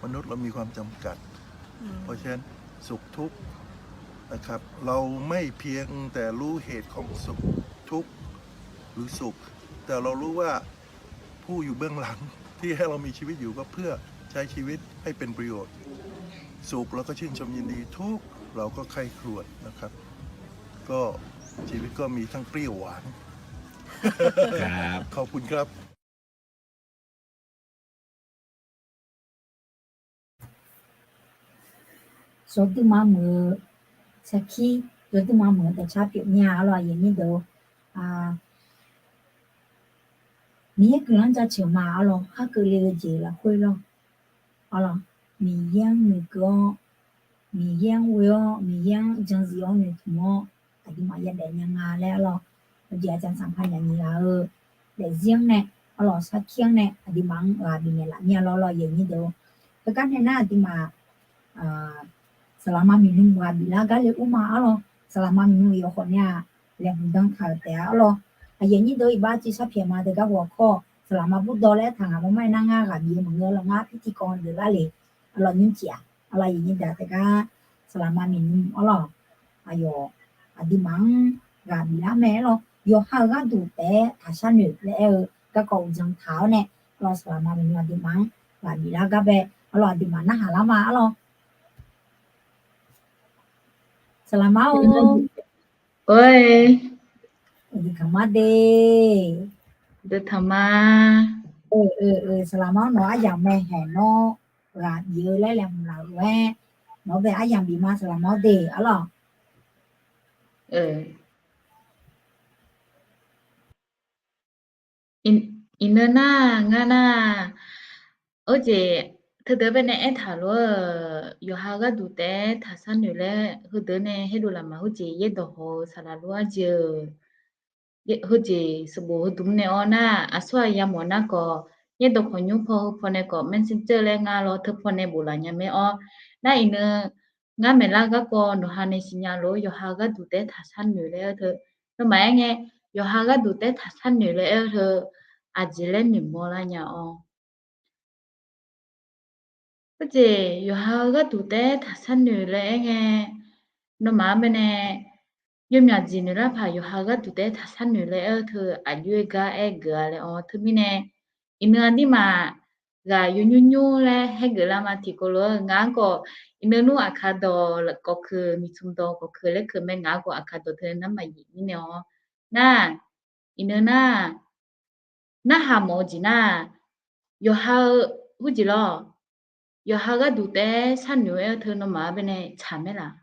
มนุษย์เรามีความจำกัด เพราะฉะนั้นสุขทุกข์นะครับ เราไม่เพียงแต่รู้เหตุของสุขทุกข์หรือสุข แต่เรารู้ว่าผู้อยู่เบื้องหลังที่ให้เรามีชีวิตอยู่ก็เพื่อใช้ชีวิตให้เป็นประโยชน์ สุขเราก็ชื่นชมยินดี ทุกข์เราก็ใคร่ครวญนะครับ ก็ชีวิตก็มีทั้งเปรี้ยวหวาน ครับ ขอบคุณครับ Yawduima muiq-eu sarkir, yawduima muiq-eu dawqcar pyeuf mir-a arlawr, aqyuif aqnyir deuq-or. Miqyaer guiqlanq jaceuq ma arlawr, khar keuvle-eu jeq lafkhoer lawr. Arlawr, Miqyaer-anr noeqkeuv-awr, Miqyaer-anr ghoe-awr, Miqyaer-anr janzif-awr noeqtmq-awr, aqduimaf yadaef nya nga laer arlawr, aqjeq aqcaq sanqpaq nyaf nyiq ghaq-eu daefzir-anr nae, arlawr sarkir-anr nae aqduimaf-anr ghaq bifnaeq laf mir-a lawr, aqyuif aqnyir deuq-or. Heugar nae nar aqduimaf saqlaqma miqnmq ghaq biflar gar le ur ma arlawr, saqlaqma miqnmq yawkhawf nae-aq, laeqhmq dan taq-euq taef-a arlawr. Aqyuif aqnyir deuq-or, iqbax tiv sharpyaeq ma deuq gar ghawq kawr, saqlaqma bur dawq laer taq ngaq bawr mar-aer nar ngar ghaq bif-eu maqngeur lawr, ngar pirtiv kawv deuq lar le, arlawr nymr cif-aq, arlawr aqyuif aqnyir deuq taef gar, saqlaqma miqnmq arlawr, aqyawf aqduimaf-anr ghaq biflar mae arlawr, yawqha-euq gharduq taef-aer taqshar noeq laer aer-eu garkawv uqdzan taq-awr nae, arlawr saqlaqma miqnmq aqduimaf-anr ghaq biflar gar bae, arlawr aqduimaf narhaq lar ma arlawr. Saqlaqma-or, oe, aqduimaf de, deuq taqma. Saqlaqma-or, nawq aryamq mae haeq nawr ghaq bif-eu laer laeqhmq laf-euq-aer, nawq-anr bae aryamq bif ma saqlaqma-or de arlawr. Iqnan nar ngar nar, heujeq teudeuq baenae aertaq lof-aer, yawqha gharduq taef-aer taqshar noeq laer heudeuq nae haerdov laf ma. Heujeq yaerdawq haw-eu saqlaq lof-aer jeq-eu, heujeq sanqbof heudmq nae-awr nar, aqsur aqyamq mawf nar khawf, yaerdawq khawqnymr paw heu pawnae khawf, Messenger laer nga lawr teu pawnae bof laf nya mae-awr, nar iqnan ngar maeqlar garkawv nawqha nae siqnya lof-aer, yawqha gharduq taef-aer taqshar noeq laer aer-eu teu, nawmaf aer ngae, yawqha gharduq taef-aer taqshar noeq laer aer-eu teu, aqjeq laer noeqmawr lar nya-awr. Heujeq yawqha-eu gharduq taef-aer taqshar noeq laer aer ngae, nawmaf-anr baenae yawmyaq jeq noeq lar paq yawqha gharduq taef-aer taqshar noeq laer aer-eu teu aqjox-aer gar aer geuf-a laer-awr, teumirnae iqnan aqdirmaf ghaq yawnymr nymr laer haergeuf lar ma tiqkawv lof-aer, ngaq-anr khawf iqnan nmr aqkaq dawq kawv keuv, miqtsmq dawq kawv keuv laer keuv mae, ngaq-anr khawf aqkaq dawq teu nar maqyif mirnae-awr nar, iqnan nar, narhaq mawf-eu jeq nar, yawqha-eu heujeq lawr, yawqha gharduq taef-aer sharnoeq-aer-eu teu nawmaf-anr baenae tsaq maer laf,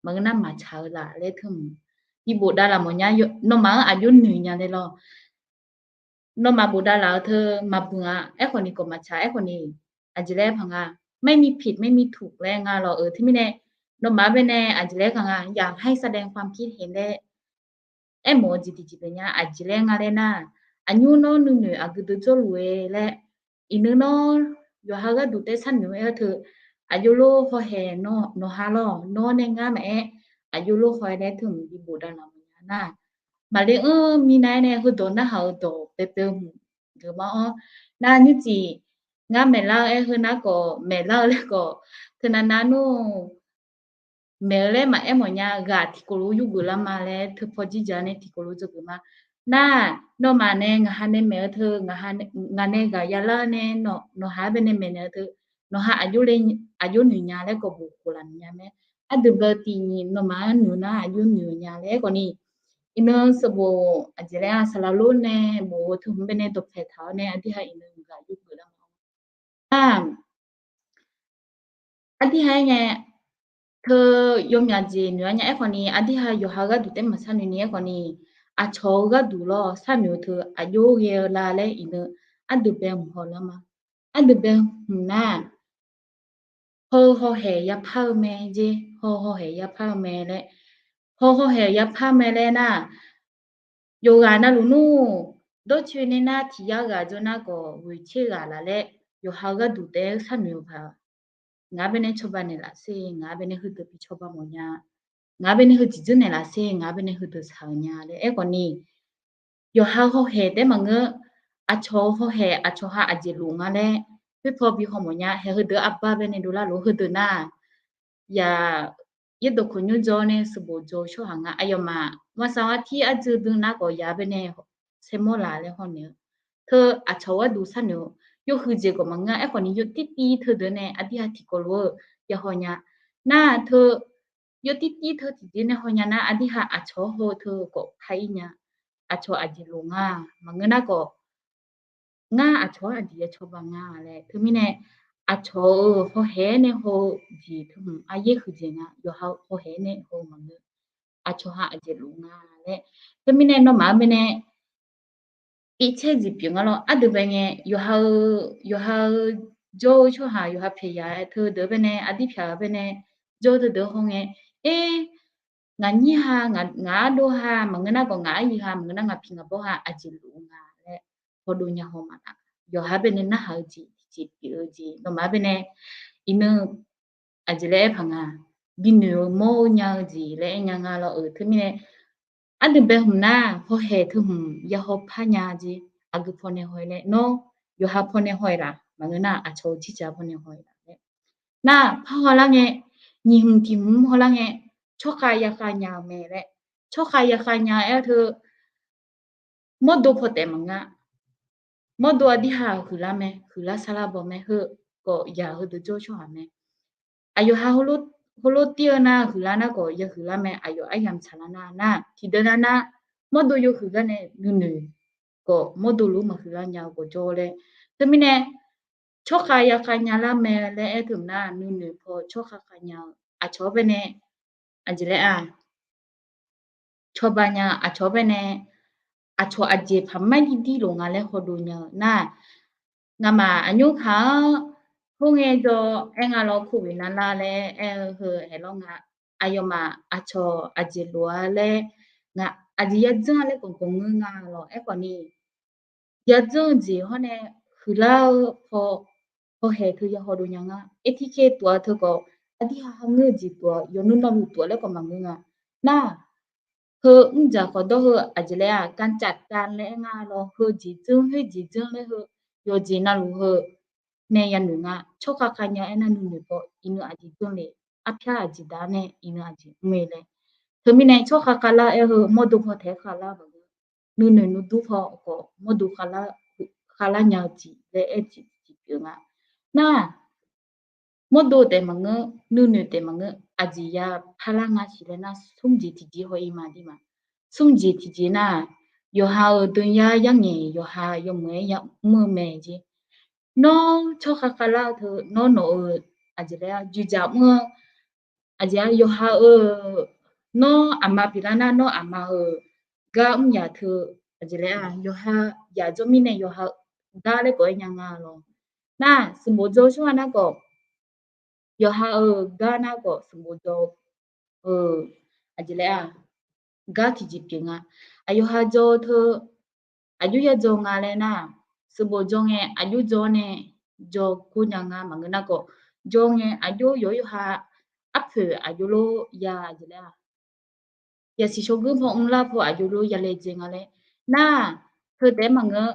maqngeur nar maqtsaq-eu laf laer teu mq, bi bofdav laf mawf nya, nawmaf-anr aqjox noeq nya le lawr. Nawmaf bofdav laf-eu teu maqbuq-a, aerkhawf ni khawf maqtsaq, aerkhawf ni aqjeq laer paq nga, ไม่มีผิด ไม่มีถูก laer nga lawr-euq teumirnae, nawmaf-anr baenae aqjeq laer paq nga, อย่าให้แสดงความคิดเห็น laer aermawf-eu jeq tiqjeq pyeuf nya, aqjeq laer nga laer nar, aqnymr nawr nuinoeq aqgeu deuq jawrluf-eu laer, iqnan nawr yawqha gharduq taef-aer sharnoeq-aer-eu teu, aqjox lof hawhaeq nawqha lawr, nawr nae ngar maqaer, aqjox lof hawhaeq laer teu mq bi bofdav laf mawf nya nar, maqle anr mirnae-aer nae heudawq narhaq-eu dawq paepae-eu hmq geuf ma-awr, nar nymrcif ngar maeqlar-eu aer heu nar khawf, maeqlar-eu laer khawf, teunav nav nmr maeq-eu laer maqaer mawf nya, ghaq tiqkawv lof yurgeuf lar ma laer teu paw jirjaq nae tiqkawv lof dzawgeuf ma. Nar, nawmaf nae ngaq ha nae maeq-eu teu, ngaq nae ghaq yalar nae nawqha-anr baenae maeqnaeq-eu teu, nawqha aqjox noeq nya laer khawf bof khof laf noeq nya mae. Aqdui bae-eu tiq nyiq nawmaf-anr noeq nar aqjox noeq nya laer aerkhawf ni, iqnan sanqbof aqjeq laer-a saqlaq lof nae bof-eu teu hmq baenae dawqpaeq taq-awr nae aqdirha iqnan ghaq yurgeuf lar ma. Nar, aqdirha aer ngae, teu yawmyaq jeq noeq-a nya aerkhawf ni, aqdirha yawqha gharduq taef-aer maqsharnoeq ni aerkhawf ni, aqcawq-eu gharduq lawr sharnoeq-eu teu aqjox ghae-eu la laer iqnan aqdui bae hmq haw lar ma. Aqdui bae hmq nar, haw-eu hawhaeq yapar-eu mae jer, haw-eu hawhaeq yapar-eu mae laer, haw hawhaeq-euq yapar mae laer nar, yawqghaq navluf nmr, dawrcoeni nar tiq yar ghaq jawr nar khawf ghoeq tser ghaq laf laer, yawqha-eu gharduq taef-aer sharnoeq paq-eu, ngaq-anr baenae cawba naeqlaf sher, ngaq-anr baenae heudeuq bi cawba mawfnya, ngaq-anr baenae heu tiqdzeur naeqlaf sher, ngaq-anr baenae heudeuq shaq-euq nya laer aerkhawf ni, yawqha hawhaeq taef-aer maqngeur. Aqcawq-eu hawhaeq aqcawq ha aqjeq luf nga laer khoerpaw bi haw mawfnya. Haeq heudeuq arbar baenae dovlar lof heudeuq nar, yaq, yaerdawq kawq nymr jawr nae sanqbof jawr-eu tsawrhaq nga. Aqyawfmaf maqsaq artir arjeu dm nar khawf yaq baenae saermawr laf laer hawnaeq-eu, teu aqcawq gharduq sharnoeq-eu, yawhuiq jeq khawf maqngeur-a. Aerkhawf ni yawtirtiv teudeuq nae aqdirha tiqkawv lof-eu ya haw nya. Nar teu yawtirtiv teu tiqjeq nae haw nya nar, aqdirha aqcawq-anr haw-eu teu khawf par-ir nya. Aqcawq aqjeq lof nga maqngeur nar khawf, ngar aqcawq-anr aqjeq ya cawba nga laer. Teumirnae aqcawq-euq hawhaeq-aer nae haw-eu jeq teu hmq aryaer huiqdzaeq nga, yawqha hawhaeq-aer nae haw-eu maqngeur. Aqcawq ha aqjeq luf nga laer. Teumirnae nawmaf-anr baenae ircaer jeq pyeuf nga lawr. Aqdui bae ngae, yawqha-eu, yawqha-eu jawr-eu tsawrhaq, yawqha pyaeq yaq-aer teudeuq baenae, aqdir pyaq-eu baenae jawr-eu teudeuq haw ngae, er, ngaq nyir ha, ngaq ardov ha maqngeur nar khawf, ngaq aryiq ha maqngeur nar, ngaq piq ngaq bawr ha aqjeq luf nga laer hawdov nya haw maqnaq. Yawqha baenae narhaq-eu jeq tiqjeq pyeuf-eu jeq, nawmaf-anr baenae iqnan aqjeq laer aer paq nga, binoeq-eu mawr-eu nya-eu jeq laer aer nya nga lawr-euq. Teumirnae aqdui bae hmq nar, hawhaeq teu hmq ya haw par nya jeq, aqgeu pawnae haw-ir laer, nawr yawqha pawnae haw-ir laf maqngeur nar, aqcawq-eu jirjaq pawnae haw-ir laf laer. Nar par hawlar ngae, nyiq hmq tiq hmq mr hawlar ngae, tsawrkhav ya khav nya-eu mae laer. Tsawrkhav ya khav nya-eu aer-eu teu, mawrdo paw taef maqngeur-a. Mawrdo aqdirha huiqlar mae, huiqlar sarlar baw mae, heu khawf yaq heudeuq jawr tsawrhaq mae. Aqyawf ha heulof tir-eu nar huiqlar nar khawf ya huiqlar mae, aqyawf aryamq tsaqlar nar nar tiqdeuv nar nar, mawrdo yawhuiq gar nae nuinoeq khawf mawrdo lof-aer maqhuiqlar nya-eu khawf jawr laer. Teumirnae tsawrkhav ya khav nya lar mae laer aer teu nar, nuinoeq paw tsawrkhav khav nya-eu aqcawq-anr baenae aqjeq laer-aq, cawba nya-eu aqcawq-anr baenae, aqcawq aqjeq paqmaer dirdir lof nga laer hawdov nya-eu nar, ngamaf aqnymr kaq-anr khoerngae jawr aer nga lawr, khoergeuf nar lar laer aer-eu heu aer lawr nga. Aqyawfmaf aqcawq aqjeq lof-a laer, ngaq aqjeq ya dzanr-a laer ganq ganq ngeur nga lawr. Aerkhawf ni, ya dzanr-eu jeq hawr nae huiqlar-eu paw hawhaeq teu ya hawdov nya nga. Aertirkhaer tuf-a teu khawf, aqdirha ha ngeur-eu jeq tuf-a, yawqnmr nawr luf tuf-a laer khawf maqngeur nga. Nar, heu mrdzaq khawf dawr heu aqjeq laer-aq, การจัดการ laer aer nga lawr, heu jeq dzanr, khoer jeq dzanr laer heu, yawqjeq navluf heu nae yanoeq nga. Tsawrkhav khav nya aernar nuinoeq paw iqnan aqjeq dzanr le, arpyar aqjeq daq nae iqnan aqjeq mr-eu laer. Teumirnae tsawrkhav khavlar aer heu mawrdo paw taef-aer khavlar maqngeur. Nuinoeq nuidur paw khawf mawrdo khavlar nya-eu jeq laer aer jeq tiqjeq pyeuf nga. Nar, mawrdo taef maqngeur, nuinoeq taef maqngeur, aqjeq ya parlar nga siq laer nar, smr jeq tiqjeq haw-ir ma dir ma. Smr jeq tiqjeq nar, yawqha-euq deunyar yarngaeq yawqha yawmuiq-aer yamr-eu mae jeq. Nawr tsawrkhav khavlar-eu teu nawr nawq-euq aqjeq laer-a, juiqdzaq mr-eu aqjeq-a yawqha-euq, nawr aqma pyeuflar nar nawr aqma-euq gar mr yaq teu aqjeq laer-a, yawqha yaq jawr mirnae yawqha gar laer khawf-aer nya nga lawr. Nar, sanqbof jawr-eu tsawrhaq nar khawf, yawqha-euq gar nar khawf sanqbof jawr-eu, aqjeq laer-a, gar tiqjeq pyeuf nga. Aqyawf ha jawr-eu teu aqjox ya jawr nga laer nar, sanqbof jawr ngae aqjox jawr nae jawr kor nya nga maqngeur nar khawf, jawr ngae aqjox yawqyawq ha arpoeq aqjox lof ya aqjeq laer-a, yasiq shawrgeur paw mrlar paw aqjox lof ya laejae nga laer nar, teu taef-aer maqngeur.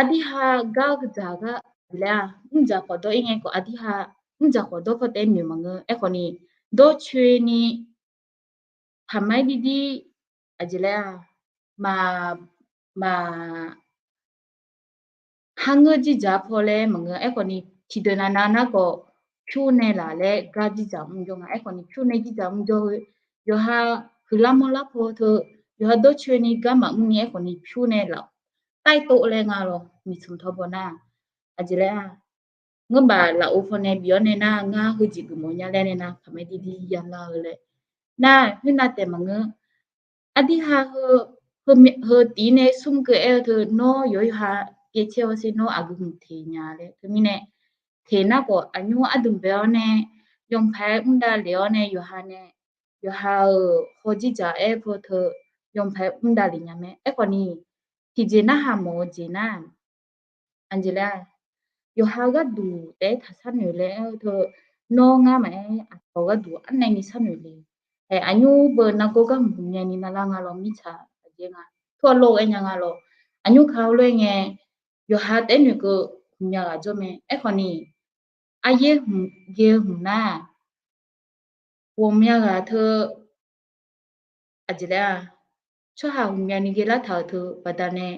Aqdirha gar dzaq gar aqjeq laer-a, mrdzaq khawf dawr-ir ngae khawf aqdirha, mrdzaq khawf dawr paw taef-aer noeq maqngeur. Aerkhawf ni, dawrcoeni paqmaer dirdir aqjeq laer-a, maq, maq, har ngeur jirdzaq paw laer maqngeur. Aerkhawf ni, tiqdeuq navnav nar khawf, pyur nae laf laer gar jirdzaq mr jawr nga. Aerkhawf ni pyur nae jirdzaq mr jawr-eu, yawqha huiqlar mawrlar paw teu, yawqha dawrcoeni gar maqmr ni aerkhawf ni pyur nae laf, taitov laer nga lawr, miqtmq tawrbaw nar, aqjeq laer-a, ngeurmaf lafov paw nae bi-awr nae nar, ngar heujeq geufmawf nya laer nae nar, paqmaer dirdir yalar-eu laer. Nar, khoernav taef maqngeur. Aqdirha heu, heu tiq nae smr keuv aer-eu teu nawr yawqha pyaev caer-awr sher nawr aqgeu hmq teq nya laer. Teumirnae, teq nar khawf aqnymr ardmq bae-awr nae, yawqpaq-aer mr davlef-awr nae yawqha nae yawqha-euq hawjir dzaq-aer paw teu yawpaq-aer mr davlef nya mae. Aerkhawf ni, tiqjeq narhaq mawf-eu jeq nar, aqjeq laer-a, yawqha gharduq taef-aer taqshar noeq laer aer-eu teu, nawr ngar maqaer, aqcawq gharduq arnavni sharnoeq le. Haeq aqnymr beu nargawr gar hmq hmq myani navlar nga lawr mirtsaq aqjeq nga, tawr-a lor-aer nya nga lawr. Aqnymr ka-eu lof-aer ngae, yawqha taef-aer noeqkeuv hmq mya ghaq jawr mae. Aerkhawf ni, aryaer hmq ghae-eu hmq nar, ghawqmya ghaq teu, aqjeq laer-a, tsawrhaq hmq myani ghae lartaq-euq teu baqdanae,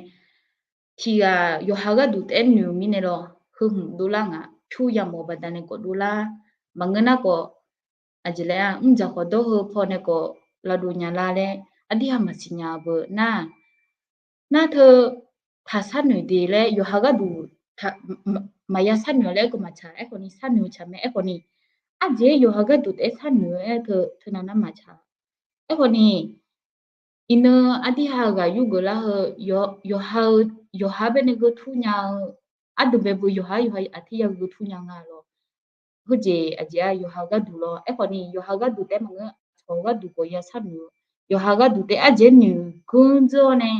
tiqghaq yawqha gharduq taef-aer noeq-eu mirnae lawr, heu hmq dovlar ngaq pyur yamawf-eu baqdanae khawf dovlar. Maqngeur nar khawf, aqjeq laer-a, mrdzaq khawf dawr heu pawnae khawf lavdov nya lar laer, ardirhaq maqsiq nya-eu beu nar, nar teu taqshar noeq de laer yawqha gharduq maqya sharnoeq laer aerkhawf maqtsaq. Aerkhawf ni sharnoeq-eu tsaq mae. Aerkhawf ni, aqjeq yawqha gharduq taef-aer sharnoeq-eu aer-eu teu teunav nar maqtsaq. Aerkhawf ni, iqnan ardirhaq ghaq yurgeuf lar heu, yawqha-eu, yawqha baenae gheu tur nya-eu, ardui bae beu yawqha yawqha aqtir ya gheu tur nya nga lawr. Heujeq aqjeq-a yawqha gharduq lawr. Aerkhawf ni yawqha gharduq taef-aer maqngeur, aqcawq gharduq khawf ya sharnoeq-eu, yawqha gharduq taef-aer aqjeq noeq geur dzeur-awr nae,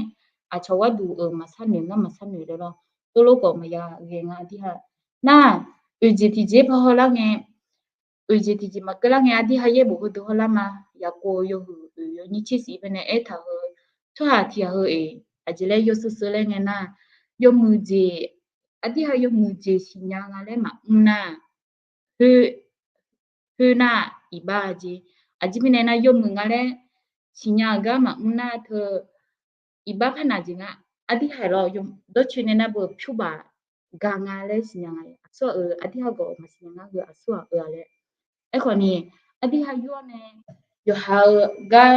aqcawq gharduq-euq maqsharnoeq ngar maqsharnoeq laer lawr. Teulof khawf maqya ghae nga ardirhaq. Nar, oeqjeq tiqjeq paw hawlar ngae, oeqjeq tiqjeq maqkeuv lar ngae, ardirhaq yaerbof heudeuq hawlar ma. Yaqkov yawhuiq oeq yawnyir tser shif baenae aertaq heu, tsawrhaq tiq ghaq heu-eq aqjeq laer yawshuif shuif laer ngae nar, yawmuiq jeq, ardirhaq yawmuiq jeq siqnya nga laer maqmr nar, khoernar iqbax-a jeq. Aqjeq mirnae nar yawmuiq nga laer siqnya-euq gar maqmr nar teu, iqbax par naq jeq nga. Ardirhaq lawr, dawrcoeni nar beu pyurbaq ga nga laer siqnya nga. Aqsur-aq-eu ardirhaq gawq maqsiqnya ngar heu aqsur-aq-eu-a laer. Aerkhawf ni, ardirhaq yur-awr nae yawqha-eu gar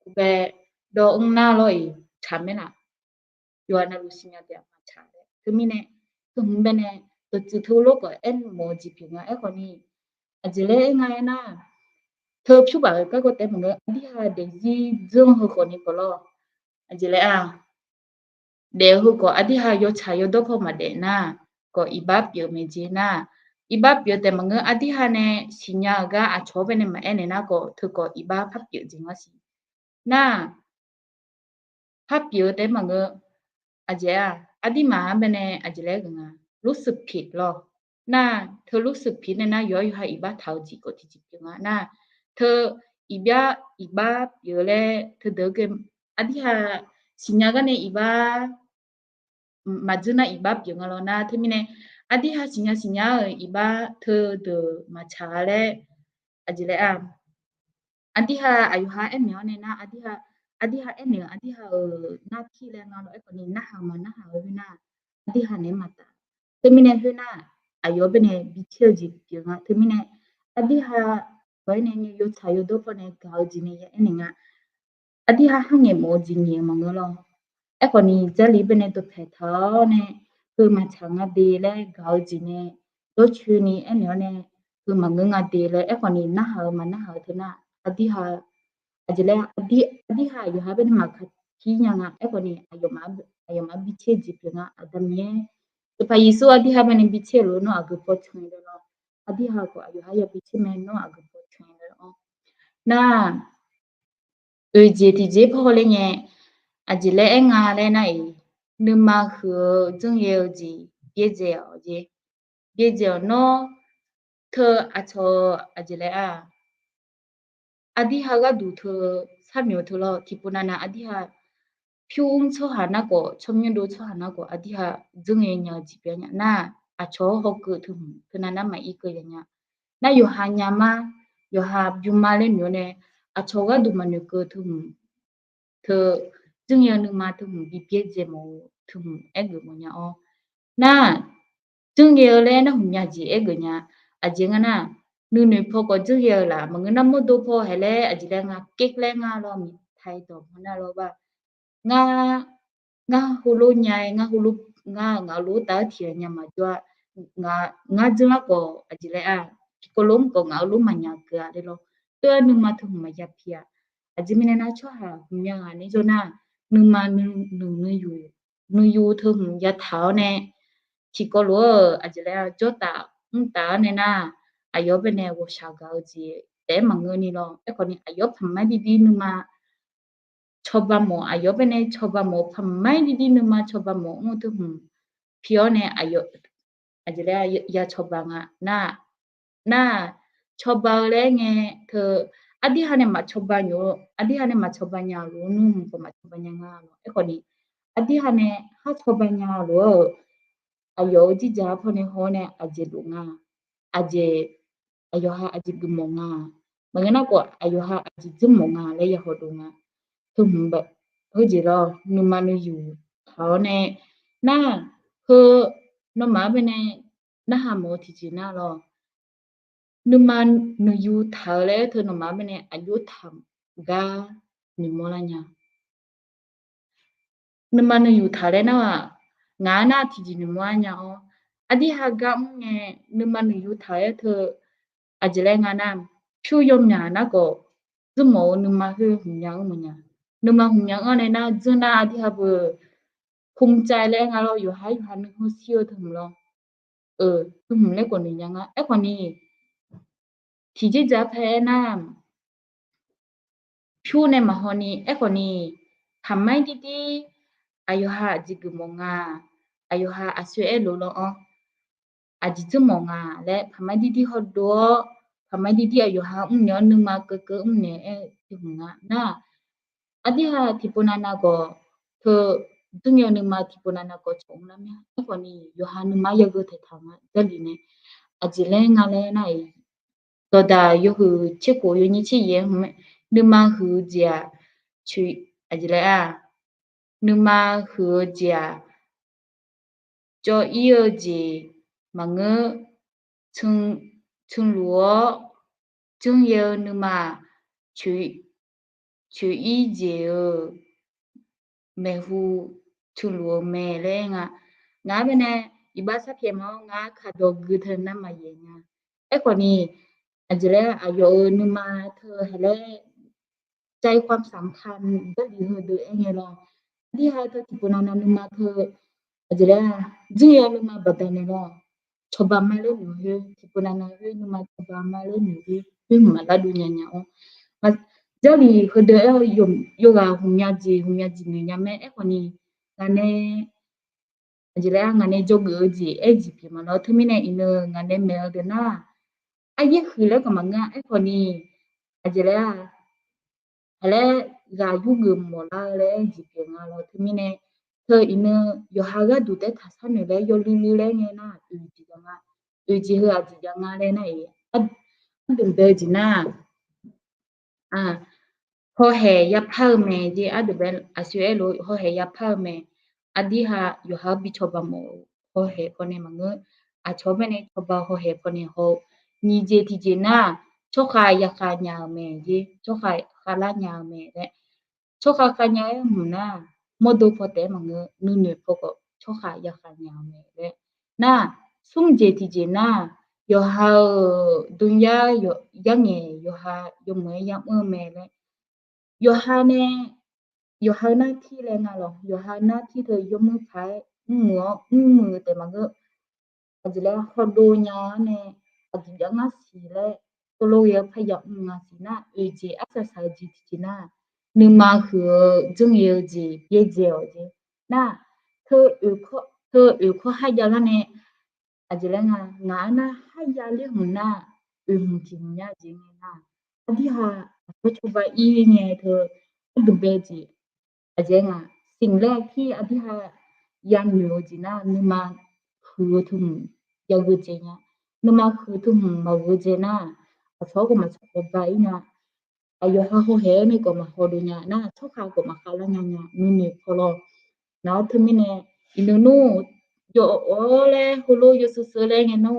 kuvbae dawv mr nar lawr-iq tsaq maer laf. Yawqha navluf siqnya taef-a maqtsaq laer. Teumirnae, teu hmq baenae, dawqtsuif teulof khawf aermawf-eu jeq pyeuf nga. Aerkhawf ni, aqjeq laer aer nga aernar, teu pyurbaq-euq garkawv taef maqngeur, ardirhaq daefzir dzeur heu khawf ni khawf lawr. Aqjeq laer-a, daef-eu heu khawf ardirhaq yawtsaq yawdawr paw maqdaef nar, khawf iqbax pyeuf mae jeq nar, iqbax pyeuf taef maqngeur, ardirhaq nae siqnya-euq gar aqcawq-anr baenae maqaer naeq nar khawf teu khawf iqbax par pyeuf jeq ngar siq nar, par pyeuf-eu taef maqngeur. Aqjeq-a, ardirmaf-anr baenae aqjeq laer geuf nga, รู้สึกผิด lawr. Nar, teu รู้สึกผิด nae nar yawqha yawqha iqbax taq-eu jeq khawf tiqjeq pyeuf nga nar, teu iqbax, iqbax pyeuf-eu laer teudeuq-eu ghae, ardirhaq siqnya gar nae iqbax maqdzeur nar iqbax pyeuf nga lawr nar. Teumirnae, ardirhaq siqnya siqnya-euq iqbax teudeuq maqtsaq-a laer, aqjeq laer-a, ardirhaq aqyawf-anr aernaeq-awr nae nar, ardirhaq, ardirhaq aernaeq-eu ardirhaq-euq nartir laer nga lawr. Aerkhawf ni narhaq-eu ma narhaq-eu khoernar, ardirhaq naeq-aer maqtaf. Teumirnae khoernar, aqyawf-anr baenae bitser-eu jeq pyeuf nga. Teumirnae, ardirhaq khawf-aer nae ngae yawtsaq yawdawr pawnae gaq-eu jeq nae ya aernaeq nga. Ardirhaq harngaeq mawf-eu jeq ngaeq-eu maqngeur lawr. Aerkhawf ni Jarlif baenae dawqpaeq taq-awr nae, heu maqtsaq nga de laer gaq-eu jeq nae, dawrcoeni aernaeq-awr nae, heu maqngeur nga de laer. Aerkhawf ni narhaq-eu ma narhaq-eu teunar, ardirhaq, aqjeq laer, ardirhaq yawqha baenae maqkaq pir nya nga. Aerkhawf ni aqyawfmaf bitser jeq pyeuf nga. Aqda Miqyaer, Sanqpaq Yeqsur ardirhaq baenae bitser-eu lof-aer nawr aqgeu paw can-eu laer lawr. Ardirhaq khawf aqyawf-anr ya bitser mae nawr aqgeu paw can-eu laer lawr. Nar, oeq jeq tiqjeq paw hawler ngae, aqjeq laer aer nga laer nar-iq, nuima huiq-eu janrghae-eu jeq byaerdzae-awq jeq, byaerdzae-awq nawr, teu aqcawq aqjeq laer-a, ardirhaq gharduq teu sharnoeq-eu teu lawr. Tiqpov navnav ardirhaq pyur mr tsawrhaq nar khawf, tsawrmyanr dov tsawrhaq nar khawf, ardirhaq janrghae nya-eu jeq byaer nya nar, aqcawq-anr hawkeuv teu hmq teunav nar maqir keuv ya nya. Nar yawqha nya mar, yawqha bymr mar laer noeq-awr nae, aqcawq gharduq maqnoeq keuv teu hmq, teu janrghae-eu nuima teu hmq bi byaerdzae mawf-eu teu hmq aergeuf mawfnya-awr, nar, janrghae-eu laer nar hmq myav jeq aergeuf nya. Aqjeq nga nar, nuinoeq paw khawf janrghae-eu laf maqngeur nar, mawrdo paw haeq laer aqjeq laer nga, เก๊ก laer nga lawr, miqtae dawq mawr nar lawr bar. Ngar, ngar heulof nya-aer, ngar heulof, ngar ngaq-euq lof-aer taf-aer tiq ghaq nya maqjawr-a. Ngar janr lar khawf aqjeq laer-a, tiqkawv lof mr khawf ngaq-euq lof maqnya keuv-a laer lawr. Teu-aer nuima teu hmq maqya pi-a. Aqjeq mirnae nar tsawrhaq hmq myav ghaq nae jawr nar, nuima nuinoeq nuiyu, nuiyu teu hmq yataq-awr nae, tiqkawv lof-aer aqjeq laer-a jawrtaf mrtaf-awr nae nar, aqyawf-anr baenae ghawqshaq gaq-eu jeq taef-aer maqngeur ni lawr. Aerkhawf ni aqyawf paqmaer dirdir nuima cawba mawf, aqyawf baenae cawba mawf, paqmaer dirdir nuima cawba mawf mr-eu teu hmq pi-awr nae aqyawf aqjeq laer ya cawba nga nar, nar cawba-eu laer ngae teu, aqdirha nae maqcawba nymr, aqdirha nae maqcawba nya luf nmr hmq khawf maqcawba nya nga lawr. Aerkhawf ni aqdirha nae har cawba nya lof-aer-euq aqyawf-euq jirjaq paw nae haw-awr nae aqjeq lof nga, aqjeq aqyawf ha aqjeq geufmawf nga, maqngeur nar khawf aqyawf ha aqjeq dzeurmawf nga laer ya hawdov nga. Teu hmq bae, heujeq lawr nuima nuiyuq taq-awr nae nar, heu nawmaf-anr baenae narhaq mawf-eu tiqjeq nar lawr, nuima nuiyuq taq-eu laer teu nawmaf-anr baenae aqjox taq gar noeqmawr lar nya. Nuima nuiyuq taq laer nar-aq, ngaq-anr nar tiqjeq noeqmawr-ar nya-awr, aqdirha gar mr ngae, nuima nuiyuq taq-aer teu aqjeq laer nga nar, pyur yawmyaq nar khawf, dzeurmawf-eu nuima khoer hmqmya-anr maqnya. Nuima hmqmya-anr nae nar dzeur nar aqdirha beu, hmqcav laer nga lawr, yawqha yawqha nuikhanr shir-eu teu hmq lawr, eu, teu hmq laer khawf noeq nya nga. Aerkhawf ni tiqjeq dzaq pae aernar, pyur nae maqhaw ni, aerkhawf ni paqmaer dirdir aqyawf ha aqjeq geufmawf nga, aqyawf ha aqsoer aerlof lawr-anr aqjeq dzeurmawf nga laer paqmaer dirdir hawdov-awr, paqmaer dirdir aqyawf ha mrnaeq-awr nuima keuvkeuv mrnaeq-aer teu hmq nga nar, aqdirha tiqpov navnav khawf, teu dzeurnya nuima tiqpov navnav khawf cawq mr lar mya. Aerkhawf ni yawqha nuima yageuf taeqtaq nga Jarlif nae. Aqjeq laer nga laer nar-iq, dawqdaq yawhuiq tserkhof yawnyir tser yaef-aer hmq-aer, nuima huiq-eu jeq-aq, coeq, aqjeq laer-aq, nuima huiq-eu jeq-aq, cawv-ir-eu jeq maqngeur, tsanluf-awr janryae-eu nuima-aq, coeq-ir jeq-euq maeqhu tsanluf-eu mae laer nga. Ngaq-anr baenae iqbax sharpyaeq ma-awr ngar kaqdawq gui teu nar maqyaeq nya. Aerkhawf ni aqjeq laer aqyawf-euq nuima teu haeq laer ใจความสำคัญ Jarlif heudeuq aer ngae lawr, aqdirha teu tiqpov navnav nuima teu aqjeq laer-aq, janryae nuima baqdanae lawr, cawba ma laer noeq khoer, tiqpov navnav khoer nuima cawba ma laer noeq khoer, khoer hmq maqlar dov nya nya-awr, Jarlif heudeuq aer-eu yawqghaq hmqmya jeq hmqmya jeq noeq nya mae. Aerkhawf ni ngaq nae aqjeq laer-aq, ngaq nae dzawgeuf-eu jeq aer-eu jeq pyeuf ma lawr. Teumirnae iqnan ngaq nae maeq-eu deuq nar, aryaer huiq laer khawf maqngeur-a. Aerkhawf ni aqjeq laer-aq, aqlaer ghaq yurgeuf mawflar-eu laer jeq pyeuf nga lawr. Teumirnae teu iqnan yawqha gharduq taef-aer taqshar noeq laer yawluiv luiv laer ngae nar, oeq jeq jav nga, oeq jeq heu aqjeq jav nga laer nar-iq, ardmq bae-eu jeq nar, hawhaeq yapar-eu mae jeq, ardmq bae aqsur aerlof hawhaeq yapar-eu mae. Aqdirha yawqha-anr bi cawba mawf-eu hawhaeq pawnae maqngeur, aqcawq-anr baenae cawba hawhaeq pawnae haw-eu. Nyiq jeq tiqjeq nar, tsawrkhav yakhav nya-eu mae jeq, tsawrkhav khavlar nya-eu mae laer. Tsawrkhav khavnya-aer hmq nar, mawrdo paw taef-aer maqngeur, nuinoeq paw khawf tsawrkhav yakhav nya-eu mae laer. Nar, smr jeq tiqjeq nar, yawqha-euq dmyar yarngaeq yawqha yawmuiq-aer yamr-eu mae laer. Yawqha nae, yawqha-eu nartir laer nga lawq, yawqha nartir teu yawmuiq paq-aer mrmuiq-awr mrmuiq taef maqngeur. Aqjeq laer hawdov nya-awr nae, aqjeq jav ngar siq laer, tov lof ghae-eu parya mr nga siq nar, oeq jeq arsaq saq-eu jeq tiqjeq nar, nuima huiq-eu janrghae-eu jeq byaerdzae-awq jeq nar, teu oeq kawr harjav lar nae, aqjeq laer nga, ngaq-anr nar harjav ler hmq nar, oeq hmq tiq hmq nya jeq ngae nar, aqdirha aqkawr cawba ir ngae teu, ardmq bae-eu jeq, aqjeq nga, siq laer tir aqdirha yanoeq-eu jeq nar, nuima huiq-eu teu hmq yageuf dzae nya. Nuima huiq-eu teu hmq maqghoe dzae nar, aqcawq-anr khawf maqtsaq cawba ir nya. Aqyawf ha hawhaeq-aer nae khawf maqhaw dov nya nar, tsawrkhav khawf maqkhav lar nya nya, nuinoeq paw lawr. Nar-awr teumirnae, iqnan nmr, yawawr laer heulof yawshuif shuif laer ngae nar,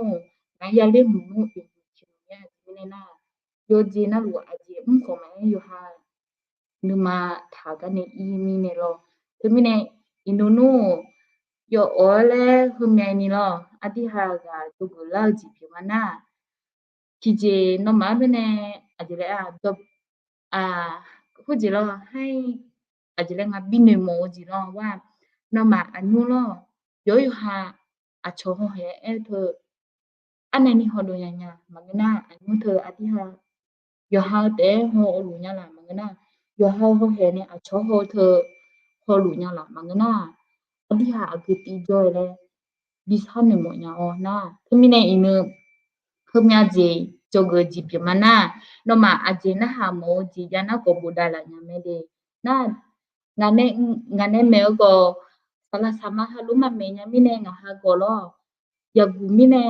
ngaq-anr yaler hmq nmr oeq hmq tiq hmq nya jeq mirnae nar, yawjeq navluf aqjeq mr khawf maqaer yawqha nuima taq gar nae ir mirnae lawr. Teumirnae, iqnan nmr, yawawr laer heumyav ni lawr, aqdirha ghaq dzawgeuf lar-eu jeq pyeuf ma nar, tiqjeq nawmaf-anr baenae aqjeq laer-a, khoerjeq lawr, haer, aqjeq laer nga binoeq mawf-eu jeq lawr-a, nawmaf aqnymr lawr, yawqhar yawqha aqcawq hawhaeq-aer teu arnae ni hawdov nya nya maqngeur nar, aqnymr teu aqdirha yawqha-eu taef-aer hawluf nya laf maqngeur nar, yawqha-eu hawhaeq nae aqcawq haw-eu teu hawluf nya laf maqngeur nar, aqdirhaq aqgeu tiv jawr-eu laer bi sharnoeq mawf nya-awr nar, teumirnae iqnui heumya jeq dzawgeuf jeq pyeuf ma nar, nawmaf aqjeq narhaq mawf-eu jeq jav nar khawf bofdav laf nya mae de. Nar, ngaq nae maeq-eu khawf, saqlaq saqma halof maqmaeq nya mirnae ngaq ha gawq lawr. Yaqguq mirnae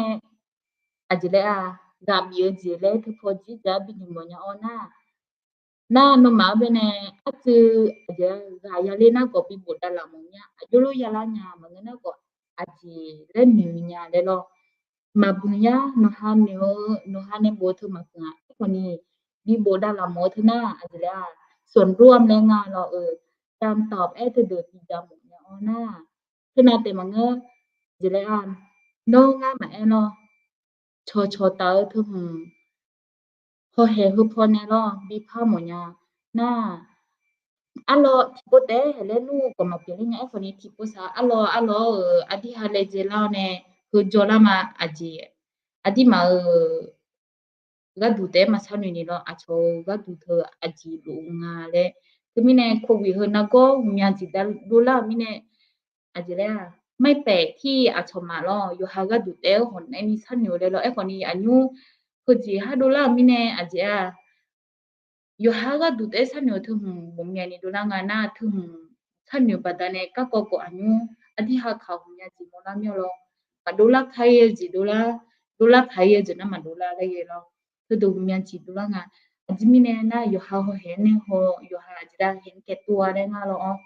aqjeq laer-aq, ghaq bif-eu jeq laer teupaw jir ja bi noeq mawf nya-awr nar, nar nawmaf-anr baenae artsuiv aqjeq ghaq ya ler nar khawf bi bofdav laf mawf nya, aqjox lof ya lar nya maqngeur nar khawf, aqjeq laer noeq nya laer lawr. Maqbmq yar nawqha noeq-eu, nawqha nae bof-eu teu maqbmq-aq, aerkhawf ni bi bofdav laf mawf-eu teu nar aqjeq laer-aq, ส่วนร่วม laer nga lawr-euq, ตามตอบ aer teudeuq bi ja mawf nya-awr nar, teunav taef maqngeur, aqjeq laer-aq, nawr ngar maqaer lawr, cawqcawq taf-eu teu hmq hawhaeq heupaw nae lawr bi par mawf nya nar, arlawr tiqpov taef-aer haeq laer nmr-eu khawf maqpyeuf ler nya. Aerkhawf ni tiqpov saq arlawr arlawr-euq aqdirhaq laejae lar-awr nae heu jawrlar ma. Aqjeq aqdirmaf-euq gharduq taef-aer maqsharnoeq ni lawr, aqcawq-eu gharduq teu aqjeq lof-eu nga laer. Teumirnae โควิด heu nargawr ghawqmya jeq dav dovlar-euq mirnae, aqjeq laer-aq, ไม่แปลก ที่ aqcawq maf lawr yawqha gharduq taef-aer hawq naeq ni sharnoeq-eu laer lawr. Aerkhawf ni aqnymr heujeq har dovlar-euq mirnae aqjeq-aq, yawqha gharduq taef-aer sharnoeq-eu teu hmq ghawqmya ni dovlar nga nar, teu hmq sharnoeq baqdanae garkawv khawf aqnymr aqdirhaq kaq ghawqmya jeq mawrlar mir-a lawr. Maqdovlar kar-ir-eu jeq dovlar, dovlar paq-ir-eu jeq nar maqdovlar laer ghae lawr. Teudeuq ghawqmya jeq dovlar nga. Aqjeq mirnae nar yawqha hawhaeq nae haw, yawqha aqjeq dav haeq-anr kaev tov-a laer nga lawr-awr.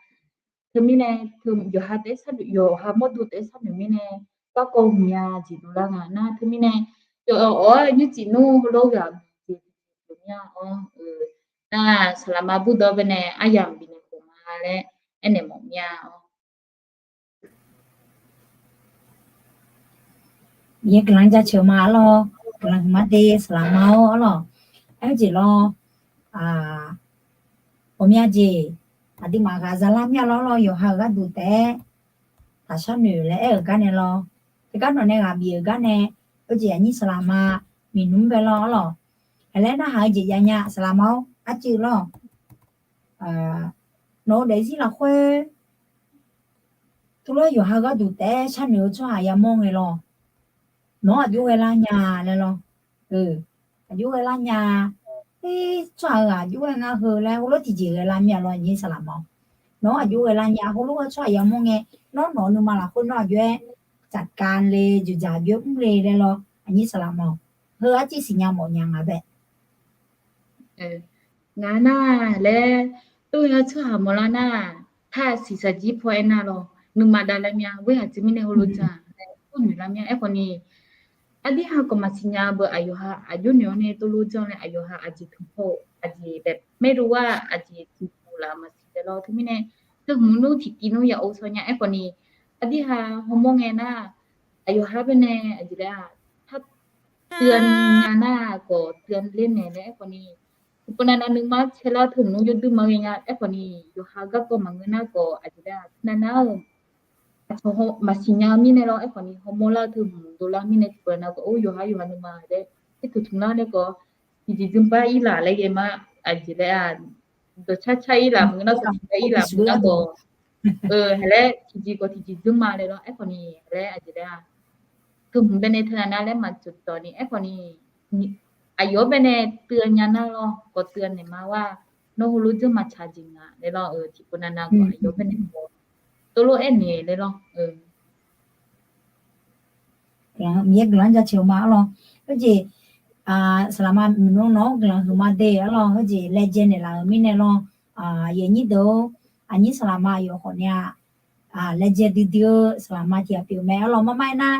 Teumirnae, teu yawqha taef-aer sharnoeq, yawqha mawrdo taef-aer sharnoeq mirnae, garkawv ghawqmya jeq dovlar nga nar teumirnae, yawf-awr nymrcif nmr heulof ghaq jeq pyeuf mir-a-awr, nar saqlaqma burdawr baenae aryamq bifnaeq khawf ma laer aernaeq mawf mir-a-awr. Miqyaer guiqlanq jaceuq ma arlawr, guiqlanq huiqma de saqlaqma-awr arlawr. Aer-eu jeq lawr, ghawqmya jeq aqduimaf ghaq zalar mir-a lawr lawr, yawqha-euq gharduq taef-aer taqshar noeq laer aer-euq gar nae lawr. Teugar nawq nae ghaq bif-euq gar nae, heujeq aqnyir saqlaqma miqnmr bae lawr arlawr. Haeq laer narhaq-eu jeq jav nya saqlaqma-awr arcuiv lawr. Nawq-eu daefzir lafkhoer teulof-aer yawqha gharduq taef-aer sharnoeq-eu tsawrhaq yamawr ngae lawr. Nawq-anr aqjox ghae lar nya laer lawr. Aqjox ghae lar nya. Tsawrhaq-euq aqjox ghae ngar heu laer heulof tiqjeq ghae lar mir-a lawr, aqnyir saqlaqma-awr. Nawq-anr aqjox ghae lar nya heulof-aer tsawrhaq yamawr ngae, nawr nawq-eu nuima lafkhoer nawr aqjox-aer จัดการ le, dzoeqdzaq aqjox-aer mr le laer lawr, aqnyir saqlaqma-awr. Heu arcuiv siqnya mawf nya nga bae. Ngaq nar laer, tov-aer tsawrhaq mawrlar nar, taq siqsaqjir paw aernar lawr, nuima dav lar mir-a, ghoer haq teumirnae heulof jan laer tov noeq lar mir-a. Aerkhawf ni, aqdirhaq khawf maqsiq nya beu, aqyawf ha aqjox noeq-awr nae tov lof jan laer, aqyawf ha aqjeq tmq paw, aqjeq แบบไม่รู้ว่า aqjeq tmq paw laf maqsiq taef lawr. Teumirnae, teu hmq nmr tiqtiv nmr ya ov shaw nya. Aerkhawf ni, aqdirhaq hawmawr ngae nar, aqyawf ha baenae aqjeq laer-aq, เตือน nya nar khawf เตือน ler naeq laer aerkhawf ni, tiqpov navnav nuima caelar teu hmq nmr yawduir ma ghae nya. Aerkhawf ni, yawqha garkawv maqngeur nar khawf aqjeq laer-aq, teunav nar-eu aqcawq maqsiq nya-eu mirnae lawr. Aerkhawf ni, hawmawr lar-eu teu hmq dovlar mirnae tiqpov navnav khawf, or, yawqha yawqha nuima laer, aer teu tmq lar laer khawf, tiqjeq dzmr bar ir laf laer ghae ma. Aqjeq laer-aq, dawqcar car ir laf maqngeur nar khawf, tiqjeq bar ir laf maqngeur nar khawf, haeq laer tiqjeq khawf tiqjeq dzmr ma laer lawr. Aerkhawf ni, haeq laer aqjeq laer-aq, teu hmq baenae teunav nar laer maqtsoeq dawq ni. Aerkhawf ni, aqyawf-anr baenae เตือน nya nar lawr, khawf เตือน naeq ma war, nawr heulof dzeur maqtsaq jeq nga laer lawr. Tiqpov navnav khawf aqyawf-anr baenae khawf tov lof aernaeq laer lawr. Miqyaer guiqlanq jaceuq ma arlawr. Khoerjeq, saqlaqma mqnmr nawq-anr guiqlanq huiqma de arlawr. Khoerjeq laejae naeqlaf-euq mirnae lawr, aqyuif aqnyir deuq-or, aqnyir saqlaqma aqyawf khawf nae-a, laejae duidui-eu saqlaqma tiq ghaq pyeuf mae arlawr. Marmar aernar,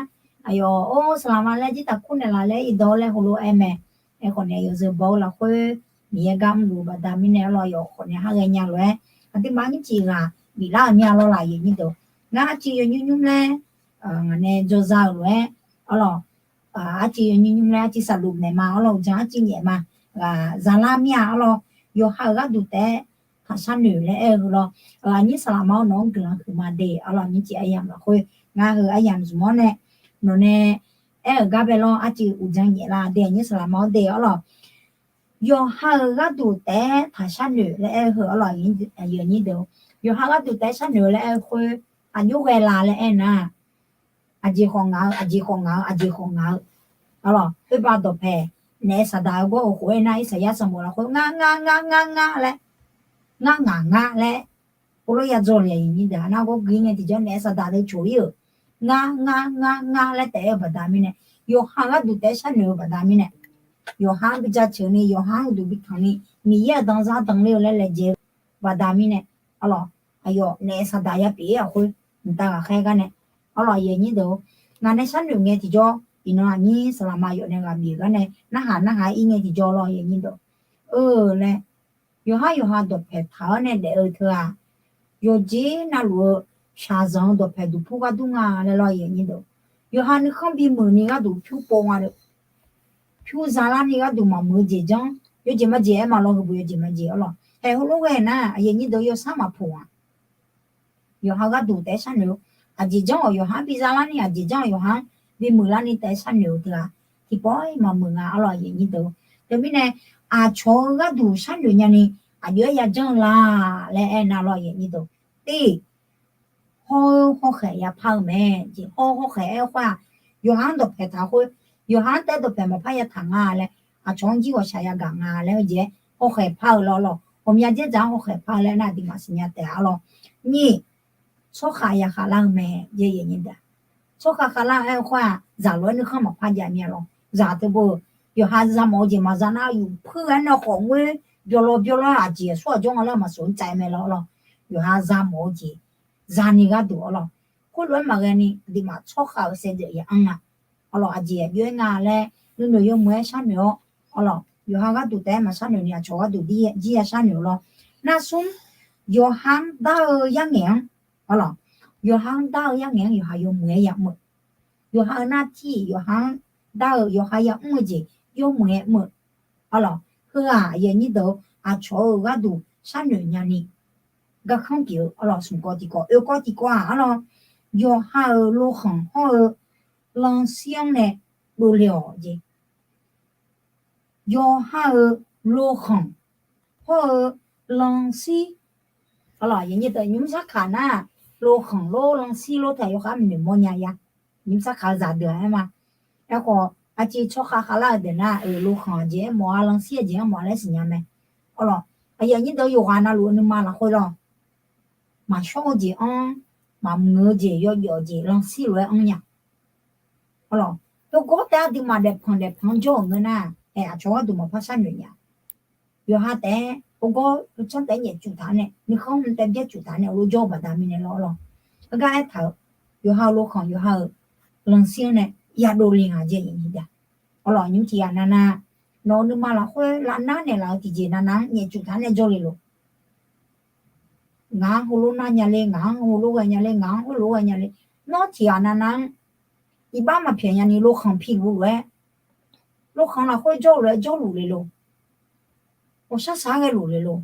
aqyawf or saqlaqma laer jir taqkur naeqlaf laer iqdawq laer heulof-aer mae. Aerkhawf nae aqyawf zeubaw-eu lafkhoer Miqyaer gar mrluf-eu baqda mirnae arlawr, aqyawf khawf nae har ghae nya lof-aer, aqduimaf nymrcif ghaq biflar-euq mir-a lawr laf, aqyuif aqnyir deuq. Ngar arcuiv yawnymr nymr laer ngaq nae jawrzar-euq lof-aer arlawr, arcuiv yawnymr nymr laer arcuiv saqluf naeq ma arlawr, uqdzan arcuiv nyaef ma, ghaq zalar mir-a arlawr, yawqha-euq gharduq taef-aer taqshar noeq laer aer-eu heu lawr. Aqnyir saqlaqma-awr nawq-anr guiqlanq huiqma de arlawr, nymrcif aryamq lafkhoer ngar heu aryamq zmq-awr nae nawq nae aer-euq gar bae lawr, arcuiv uqdzan nyaef la de, aqnyir saqlaqma-awr de arlawr. Yawqha-euq gharduq taef-aer taq sharnoeq laer aer-eu heu arlawq, yawqnyir deuq, yawqha gharduq taef-aer sharnoeq-eu laer aer-eu khoer, aqjox ghae la laer aer nar, aqjeq khawf ngaq-eu, aqjeq khawf ngaq-eu, aqjeq khawf ngaq-eu, arlawq, khoerbav dawqpaeq naef saqdaq-eu gawr-eu khof-aer nar, Irsaqyar sanqbof lafkhoer ngar ngar ngar ngar ngar laer, ngar ngaq ngar laer, heulof ya dzaw le-a, yawqnyir deuq, nar gawr gui ngae tiqjawr naef saqdaq deuq coq-ir-euq, ngar ngar ngar ngar laer taef-aer-eu baqda mirnae, yawqha gharduq taef-aer sharnoeq-eu baqda mirnae, yawqha-anr bi jaceuq-ni, yawqha-anr uqduq bi tanq ni, Miqyaer-euq danzar danler-eu laer laejae-eu baqda mirnae, arlawq, aqyawf naef saqdaq ya pyeuf-ir-aq khoer, mqtav ghaqkhaer gar nae, arlawq, yawqnyir deuq, ngaq nae sharnoeq ngae tiqjawr, iqnan aqnyir saqlaqma yawf nae ghaq bif-euq gar nae narhaq narhaq-aer ir ngae tiqjawr lawr, yawqnyir deuq, eu laer, yawqha yawqha dawqpaeq taq-awr nae daef-eu teu-aq, yawqjeq navluf-eu shaqzanq-eu dawqpaeq duqpur ghardur nga laer lawr, yawqnyir deuq, yawqha nuikhanr bimuiq ni gharduq pyur pov nga deuq, pyur zalar ni gharduq maqmuiq-eu jeq janr, yawjeq majeq aer ma lawr, heubuq yawjeq majeq arlawq, haeq heulof ghae nar, aqyuif aqnyir deuq yawsanr maqpoq-aq. Yawqha gharduq taef-aer sharnoeq-eu, aqjeq janr-awq yawqha-anr bi zalar ni, aqjeq janr-awq yawqha-anr bimuiq larni taef-aer sharnoeq-eu teu-aq, tiqpawf-aer maqmuiq nga arlawq, aqyuif aqnyir deuq. Teumirnae, aqcawq-eu gharduq sharnoeq nyani aqjox-aer yajanr-eu la laer aernar lawr, aqyuif aqnyir deuq, te hawr-eu hawkhaeq yapar-eu mae jeq. Hawr-eu hawkhaeq aer-eu khoer-aq, yawqha-anr dawqpaeq taq khoer, yawqha-anr taef-aer dawqpaeq maqpar yataq nga laer, aqcawq-anr jir ghawqshaq yagaq nga laer-eu jeq-aer hawkhaeq par-eu lawr lawq. Ghawqmya dzerdzaq-anr hawkhaeq par-eu laer nar, aqduimaf siqnya taef-a lawr. Nyiq, tsawrkhaq ya khavlar-eu mae jeq, yawqnyir deuq. Tsawrkhaq khavlar-eu aer-eu khoer-aq, zaq lof-aer nuikhanr maqpar jav mir-a lawr. Zaq teu bo-eu, yawqha za mawf-eu jeq maqza nar, yuf puir-aer nae khawf ngoer byawlawr byawlawr-aer aqjeq aqsur aqjawr nga laer maqsoq-anr tsaev mae lawr lawr. Yawqha za mawf-eu jeq zani gharduq arlawq, khoerlof-aer maqghae ni aqduimaf tsawrkhaq-euq saevdzeuf ya anr nga. Arlawq, aqjeq aqjox-aer nga laer nuinoeq yawmuiq-aer sharnoeq-awr, arlawq, yawqha gharduq taef-aer maqsharnoeq ni aqcawq gharduq jir ya sharnoeq-eu lawr. Nar smr, yawqha-anr dar-eu yarngaeq-anr, arlawq, yawqha-anr dar-eu yarngaeq-anr yawqha yawmuiq-aer yamr-eu, yawqha-eu nartiq yawqha-anr dar-eu yawqha yamr-eu jeq yawmuiq-aer mr-eu, arlawq, heu-aq, aqyuif aqnyir deuq-eu, aqcawq-euq gharduq sharnoeq nyani garkanr pyeuf-eu arlawq, smq kawv tiqkawv. Oekawv tiqkawv-aq arlawq, yawqha-euq lokhanq hawr-eu lanshir-anr nae dovle-awq jeq. Yawqha-euq lokhanq hawr-eu lanshir, arlawq, nymr sarkaq nar, lokhanq lor lanshir lor taef yawkhav maqnoeq mawrnya ya. Nymr sarkaq-eu zaqdeuq-aq aer ma. Aerkhawf, aqciv tsawrkhav khavlar-eu deuq nar, oeq lokhanq-aq jeq aermawf-a, lanshir-aq jeq aermawf-a laer siqnya mae. Arlawq, aqyuif aqnyir deuq-eu, yawqghaq navluf-eu nuima lafkhoer lawr, maqshawr-eu jeq anr, maqmuiq-eu jeq, yawjawf-eu jeq lanshir lof-aer anr nya. Arlawq, heugawr taef aqduimaf daefpanq daefpanq-anr jawr-euq ngeur nar, ae, aqcawq gharduq maqpar sharnoeq nya. Yawqha taef-aer heugawr canr taef-aer nyaef cuf taq-anr nae, nuikhanr mq taef byaer cuf taq-anr nae, lof jawr-eu baqda mirnae lawr lawr. Heugar aertaq-euq, yawqha-euq lokhanq, yawqha-euq lanshir-anr nae yadov le nga jeq, aqyuif aqnyir deuq. Arlawq, nymr tiqghaq navnav, nawq-euq nuima lafkhoer lavnar naeqlaf-eu tiqjeq navnav-anr nyaef cuf taq-anr nae jawrle lof. Ngaq-anr heulof nar nya le, ngaq-anr heulof ghae nya le, ngaq-anr heulof ghae nya le. Nawr tiqghaq navnav-anr iqbax maqpyaeq nyani lokhanq piluf lof-aer, lokhanq lafkhoer jawrluf-aer jawrluf le lof. Ghawqshar shaq-aer ghae luf le lof.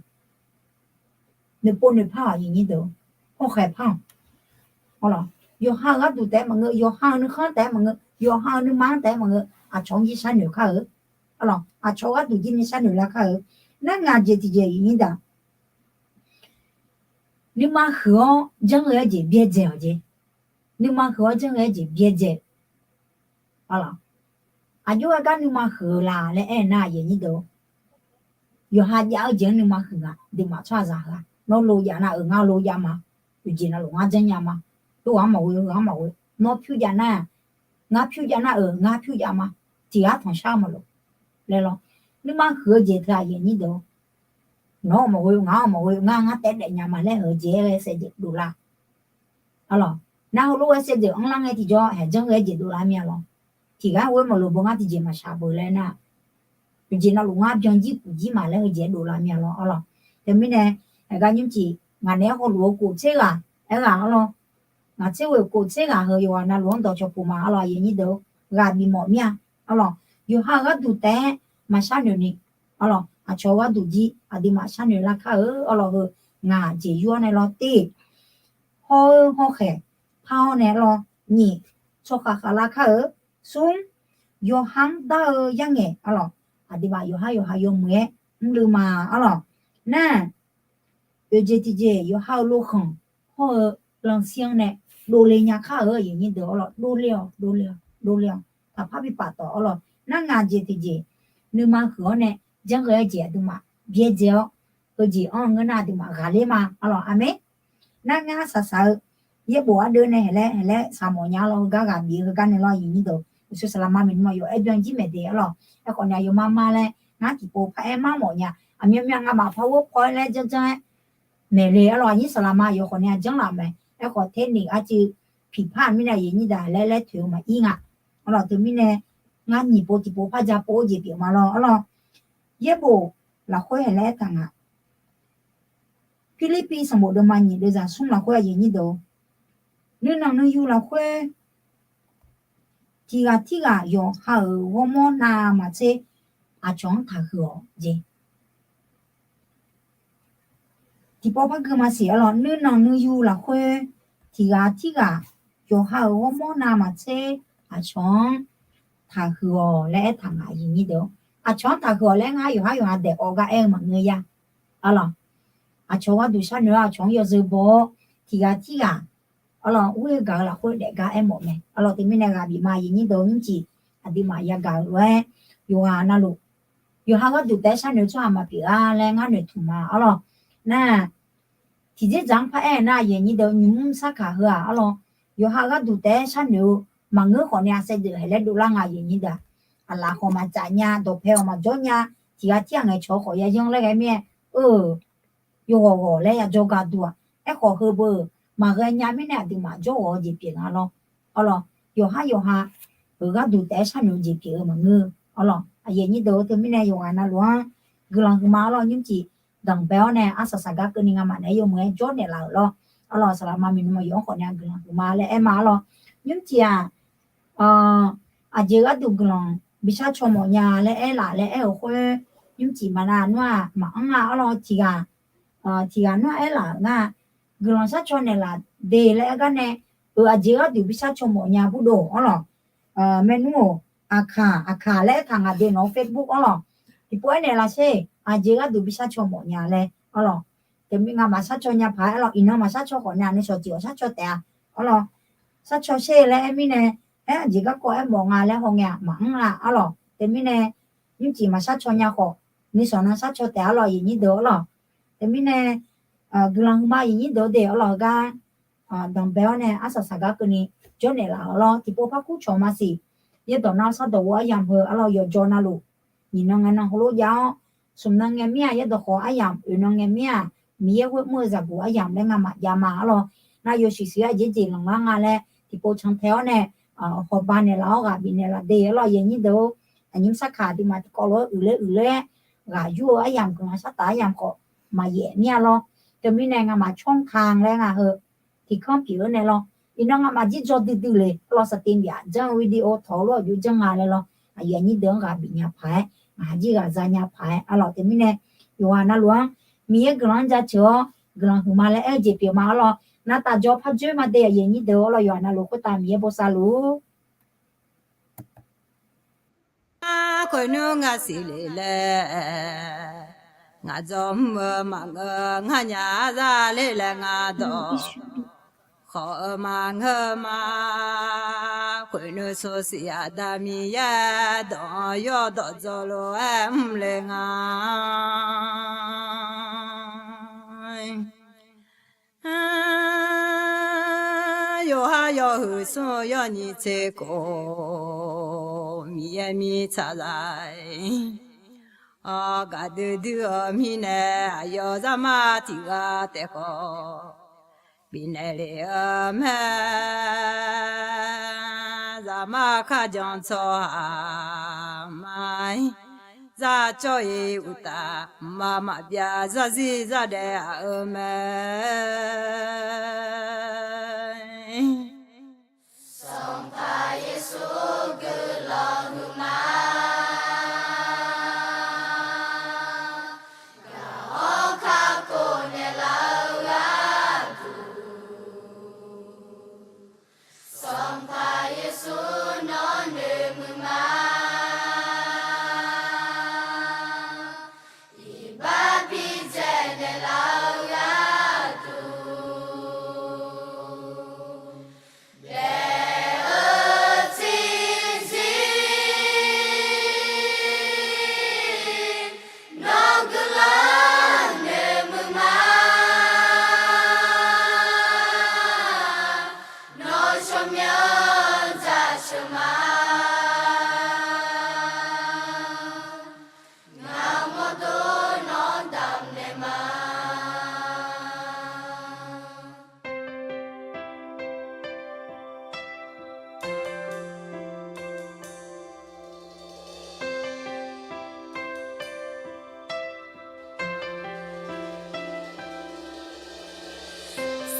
Noeqpov noeqpar-awq, aqyuif aqnyir deuq, hawkhaeq par-awq. Yawqha-euq gharduq taef-aer maqngeur, yawqha-euq nuikhanr taef-aer maqngeur, yawqha-euq nuima-anr taef-aer maqngeur, aqcawq-anr jir sharnoeq kar-eu. Arlawq, aqcawq gharduq jir ni sharnoeq lar kar-eu. Nar ngaq jeq tiqjeq aqyuif aqnyir deuq, nuima huiq-awr janrghae-aer jeq byaerdzae-awq jeq. Nuima huiq-awr janrghae-aer jeq byaerdzae. Arlawq, aqjox-aer gar nuima huiq-eu la laer aernar, aqyuif aqnyir deuq, yawqha jav-eu jeq-anr nuima huiq nga. Aqduimaf tsawrhaqzaq heu-aq, nawr lo jav nar-euq ngar lo jav ma. Yawqjeq navluf ngar janrnya ma. Heughaq-anr maqghoe, heughaq-anr maqghoe. Nawr pyur jav nar, ngar pyur jav nar-euq ngar pyur jav ma. Tiq ghaq tanqshar-eu maqlof laer lawr. Nuima huiq-eu jeq teu-aq, aqyuif aqnyir deuq, nawq-awr maqghoe, ngaq-awr maqghoe, ngar ngar taef-aer daefnya ma laer-euq jeq-aer ghae saevdzeuf dovlar. Arlawq, nar heulof ghae saevdzeuf anrlar ngae tiqjawr, haeq janrghae-aer jeq dovlar mir-a lawr. Tiq ghaq ghoe maqlof beu ngar tiqjeq maqshaq beu laer nar, yawqjeq navluf ngar byanjir kuqjir ma laer heujeq-aer dovlar mir-a lawr. Arlawq, teumirnae, aqgar nymrcif ngaq naeq-aer hawluf-eu kof tser ghaq aerghaq arlawr, ngaq tser ghoeq kof tser ghaq heu yawqghaq navluf-anr dawqcawq puq ma. Arlawq, aqyuif aqnyir deuq, ghaq bifmawf mir-a. Arlawq, yawqha-euq gharduq taef-aer maqsharnoeq ni, arlawq, aqcawq-eu gharduq jir aqduimaf sharnoeq lar kar-eu. Arlawq, heu ngaq jeq yur-awr nae lawr te, hawr-eu hawkhaeq par-awr nae lawr, nyiq, tsawrkhav khavlar kar-eu. Smr, yawqha-anr dar-eu yarngaeq, arlawq, aqduimaf yawqhar yawqha yawmuiq-aer mrluiv ma arlawq. Nar, oeq jeq tiqjeq yawqha-euq lokhanq hawr-eu lanqsir-anr nae dovle nya kar-euq aqyuif aqnyir deuq arlawq, dovle-awq, dovle-awq, dovle-awq, taqpar bi paftawf arlawq. Nar ngaq jeq tiqjeq nuima huiq-awr nae janrghae-eu jeq aqduimaf byaerdzae-awr, heujeq anr-eu ngeur nar aqduimaf ghaqler ma arlawq. Aqmeq. Nar ngar saqsaq-eu yaerbof ardeuv nae haeq laer haeq laer saq mawf nya arlawq. Heugar ghaq bif-eu heugar nae lawr aqyuif aqnyir deuq, uqshoe saqlaqma maeqnan mawf yawf-aer byan jir maeq de arlawq. Aerkhawf nae aqyawfmaf ma laer ngar tiqpov par-aer mar mawf nya. Aqmyanmyan ngamaf par ghoer paw-aer laer janrjanr-aer maeq le arlawq. Aqnyir saqlaqma yawf khawf nae aqjanr laf mae. Aerkhawf เทคนิค arcuiv piqpar-euq mirnae aqyuif aqnyir deuq laer laer toeq-eu maqir nga arlawq. Teumirnae ngar nyiq pov tiqpov par ja pov-eu jeq pyeuf ma lawr arlawq. Yaerbof lafkhoer haeq laer aertaq nga. Pirlirpiv sanqbof deuvma nyiq deuvzaq smr lafkhoer aqyuif aqnyir deuq, nuinanq nuiyu lafkhoer tiqghaq tirghaq yawqha-euq ghawrmawr navmaqtser aqcawq-anr taqhuiq-awq jeq. Tiqpov par gui maqsiq arlawq. Nuinanq nuiyu lafkhoer tiqghaq tirghaq yawqha-euq ghawrmawr navmaqtser aqcawq-anr taqhuiq-awq laer aertaq nga aqyuif aqnyir deuq. Aqcawq-anr taqhuiq-awq laer ngar yawqhar yawqha daef-awr gar aer-eu maqngeur ya arlawq. Aqcawq gharduq sharnoeq-awr aqcawq-anr yawzeu baw-awr tiqghaq tirghaq arlawq, ur-eu gaq-eu lafkhoer daef gar aermawf mae arlawq. Teumirnae ghaq bif ma aqyuif aqnyir deuq nymrcif aqduimaf yagaq-eu lof-aer yawqghaq navluf yawqha gharduq taef-aer sharnoeq-eu tsawrhaq maqpyeuf-a laer ngar noeqtmq ma arlawq. Nar, tiqdzerdzaq-anr par aer-eu nar aqyuif aqnyir deuq nymq mr sarkaq heu-aq arlawq, yawqha gharduq taef-aer sharnoeq-eu maqngeur khawf nae aqsaef deuq haeq laer dovlar nga aqyuif aqnyir deuq-aq. Aqlaf khawf maqtsaf nya, dawqpae khawf maqjawr nya, tiqghaq tirghaq ngaeqcawq khawf ya yanr laer ghae mir-aer, eu, yawghawq ghawq laer ya jawrgar dur-aq. Aerkhawf heubeu-euq maqghae nya mirnae aqduimaf jawrghawq-eu jeq pyeuf nga lawr arlawq. Yawqhar yawqha-euq gharduq taef-aer sharnoeq-eu jeq pyeuf-eu maqngeur arlawq. Aqyuif aqnyir deuq-eu teumirnae yawqghaq navluf-anr guiqlanq huiqma arlawq. Nymrcif danqbae-awr nae arsaq saqgar keuvni ngamaf naeq-aer yawmuiq-aer jawrnaeq laf-euq lawr arlawq. Saqlaqma maeqnan mawf yawf-anr khawf nae guiqlanq huiqma laer aer ma arlawq. Nymrcif-aq, aqjeq gharduq guiqlanq bishar caw mawf nya laer aer laf laer aer-euq khoer, nymrcif maqnav nar-aq maqanr-a arlawq. Tiqghaq tiqghaq nar-aq aer laf-euq ngar, guiqlanq shar caw naeqlaf de laer aer gar nae, euq aqjeq gharduq bishar caw mawf nya burdov arlawq. Maernmr-or, aqkaq aqkaq laer aertaq nga de nawq-eu Facebook arlawq. Tiqpov aernaeq laf sher, aqjeq gharduq bishar caw mawf nya laer arlawq. Teumirnae ngamaf shar caw nya paq-aer arlawq. Iqnan maqshar caw khawf nae aqnui shawqtiq awq shar caw taef-a arlawq. Shar caw sher laer aer mirnae, aer aqjeq garkawv aermawf nga laer hawngae-aq maqanr-a arlawq. Teumirnae nymrcif maqshar caw nya khawf, nuishawq nan shar caw taef arlawq aqyuif aqnyir deuq arlawq. Teumirnae guiqlanq huiqma aqyuif aqnyir deuq-eu de arlawq heugar danqbae-awr nae arsaq saqgar keuvni jawrnaeq laf-euq lawr. Tiqpov par kur cawq maqsiq, yaerdawq nar sardawq ghof aryamq heu arlawq yawqjawr navluf nyiq nan ngae nan heulof jav-awr, smq nan ngae mir-aq yaerdawq khawf aryamq, oeq nan ngae mir-aq Miqyaer ghoer mr-eu zaqguq aryamq laer ngamaf jav ma arlawq. Nar yawshuif shuif-aer aqjeq jeq lanqlar nga laer tiqpov cantae-awr nae hawba naeqlaf-awr ghaq bifnaeq laf de arlawq aqyuif aqnyir deuq-or. Aqnyir sarkaq aqduimaf tiqkawv lof-aer uiqler uiqler-aer ghaq yur-eu aryamq guiqlanq shar taf aryamq khawf maqyaef mir-a lawr. Teumirnae ngamaf tsawrkaq laer nga heu tiqkanr pyeuf-eu nae lawr. Iqnan ngamaf jir dzaw duidui le arlawq, saqtiv bif-aq janr-eu video tawq-eu lof-aer aqjox janr nga laer lawr. Aqyuif aqnyir deuq-anr ghaq bifnya paq-aer ngaq jir ghaq zanya paq-aer arlawq. Teumirnae yawqghaq navluf-anr Miqyaer guiqlanq-anr jaceuq-awr guiqlanq huiqma laer aer-eu jeq pyeuf ma arlawq. Navtaf jawr par dzoer ma de aqyuif aqnyir deuq arlawq. Yawqghaq navluf khoertav Miqyaer bosav luf-ur. Khoernmr ngar siqle laer, ngaq dzawr mr-eu maqngeur, ngar nya zar ler laer ngar dawq khawf-eu maqngeur ma. Khoernmr sawr siq Aqda Miqyaer dawq-anr yawdawq dzawlo-aer mr le nga. Yawqha yawhuiq smr-eu yawnyir tser khof, Miqyaer mirtsaq zaq-aer, gaqdui dui-eu mirnae aqyawf zaqmar tiq ghaq taef khawf bifnaeq lef-eu mae. Zaqmar kharjan tsawrhaq ma-ir, zar cawv-ir uqtaf, mqmaq maqbyav zarzir zardaef aq-eu mae. Sanqpaq Yeqsur guiqlanq huiqma, gaq-awr kakhof naeqlaf-eu gharduq, Sanqpaq Yeqsur nawr noeqmuiq ma.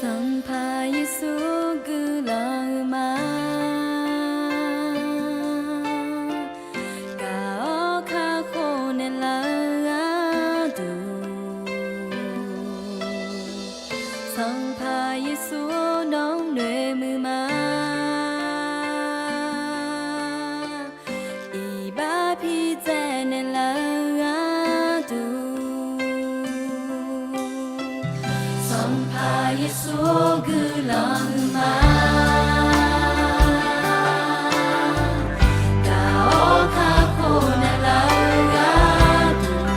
Sanqpaq Yeqsur guiqlanq-eu ma. Gaq-awr kakhof naeqlaf-eu gharduq, Sanqpaq Yeqsur nawq-anr noeqmuiq ma. Iqbax pidzae naeqlaf-eu gharduq, Sanqpaq Yeqsur guiqlanq-eu ma. Gaq-awr kakhof naeqlaf-eu gharduq,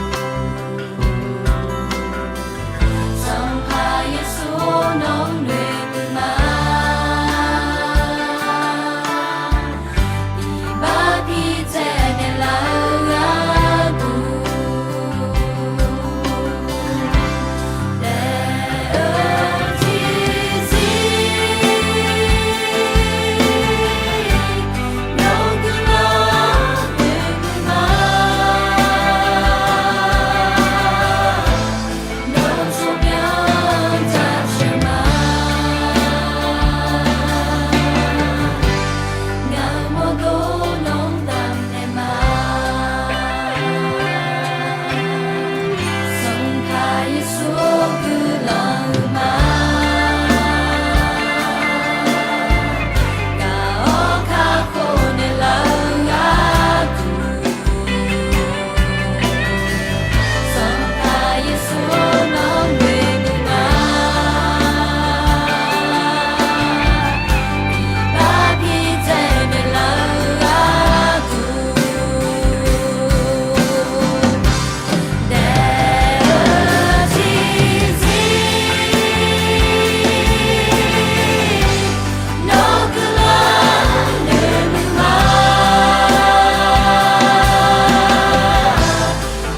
Sanqpaq Yeqsur nawq-anr noeqmuiq ma. Iqbax pidzae naeqlaf-eu gharduq, daef-eu tiqzir nawq guiqlanq noeqmuiq ma. Nawr tsawrmyanr jaceuq ma. Ngaq mawrdo nawq-anr damnaeq ma. Sanqpaq Yeqsur guiqlanq-eu ma. Gaq-awr kakhof naeqlaf-eu gharduq, Sanqpaq Yeqsur nawq-anr noeqmuiq ma. Iqbax pidzae naeqlaf-eu gharduq, daef-eu tiqzir nawq guiqlanq noeqmuiq ma.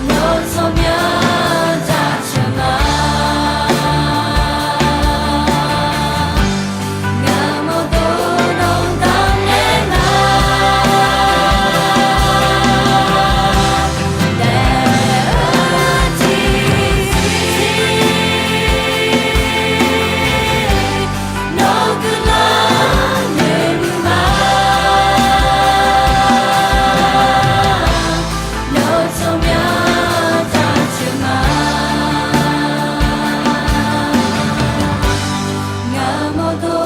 Nawr tsawrmyanr jaceuq ma. Ngaq mawrdo nawq-anr damnaeq ma. Daef-eu tiqzir nawq guiqlanq noeqmuiq ma. Nawr tsawrmyanr jaceuq ma. Ngaq mawrdo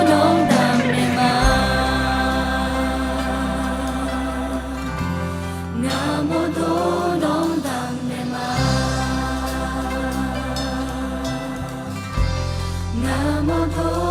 nawq-anr damnaeq ma. Ngaq mawrdo nawq-anr damnaeq ma. Ngaq mawrdo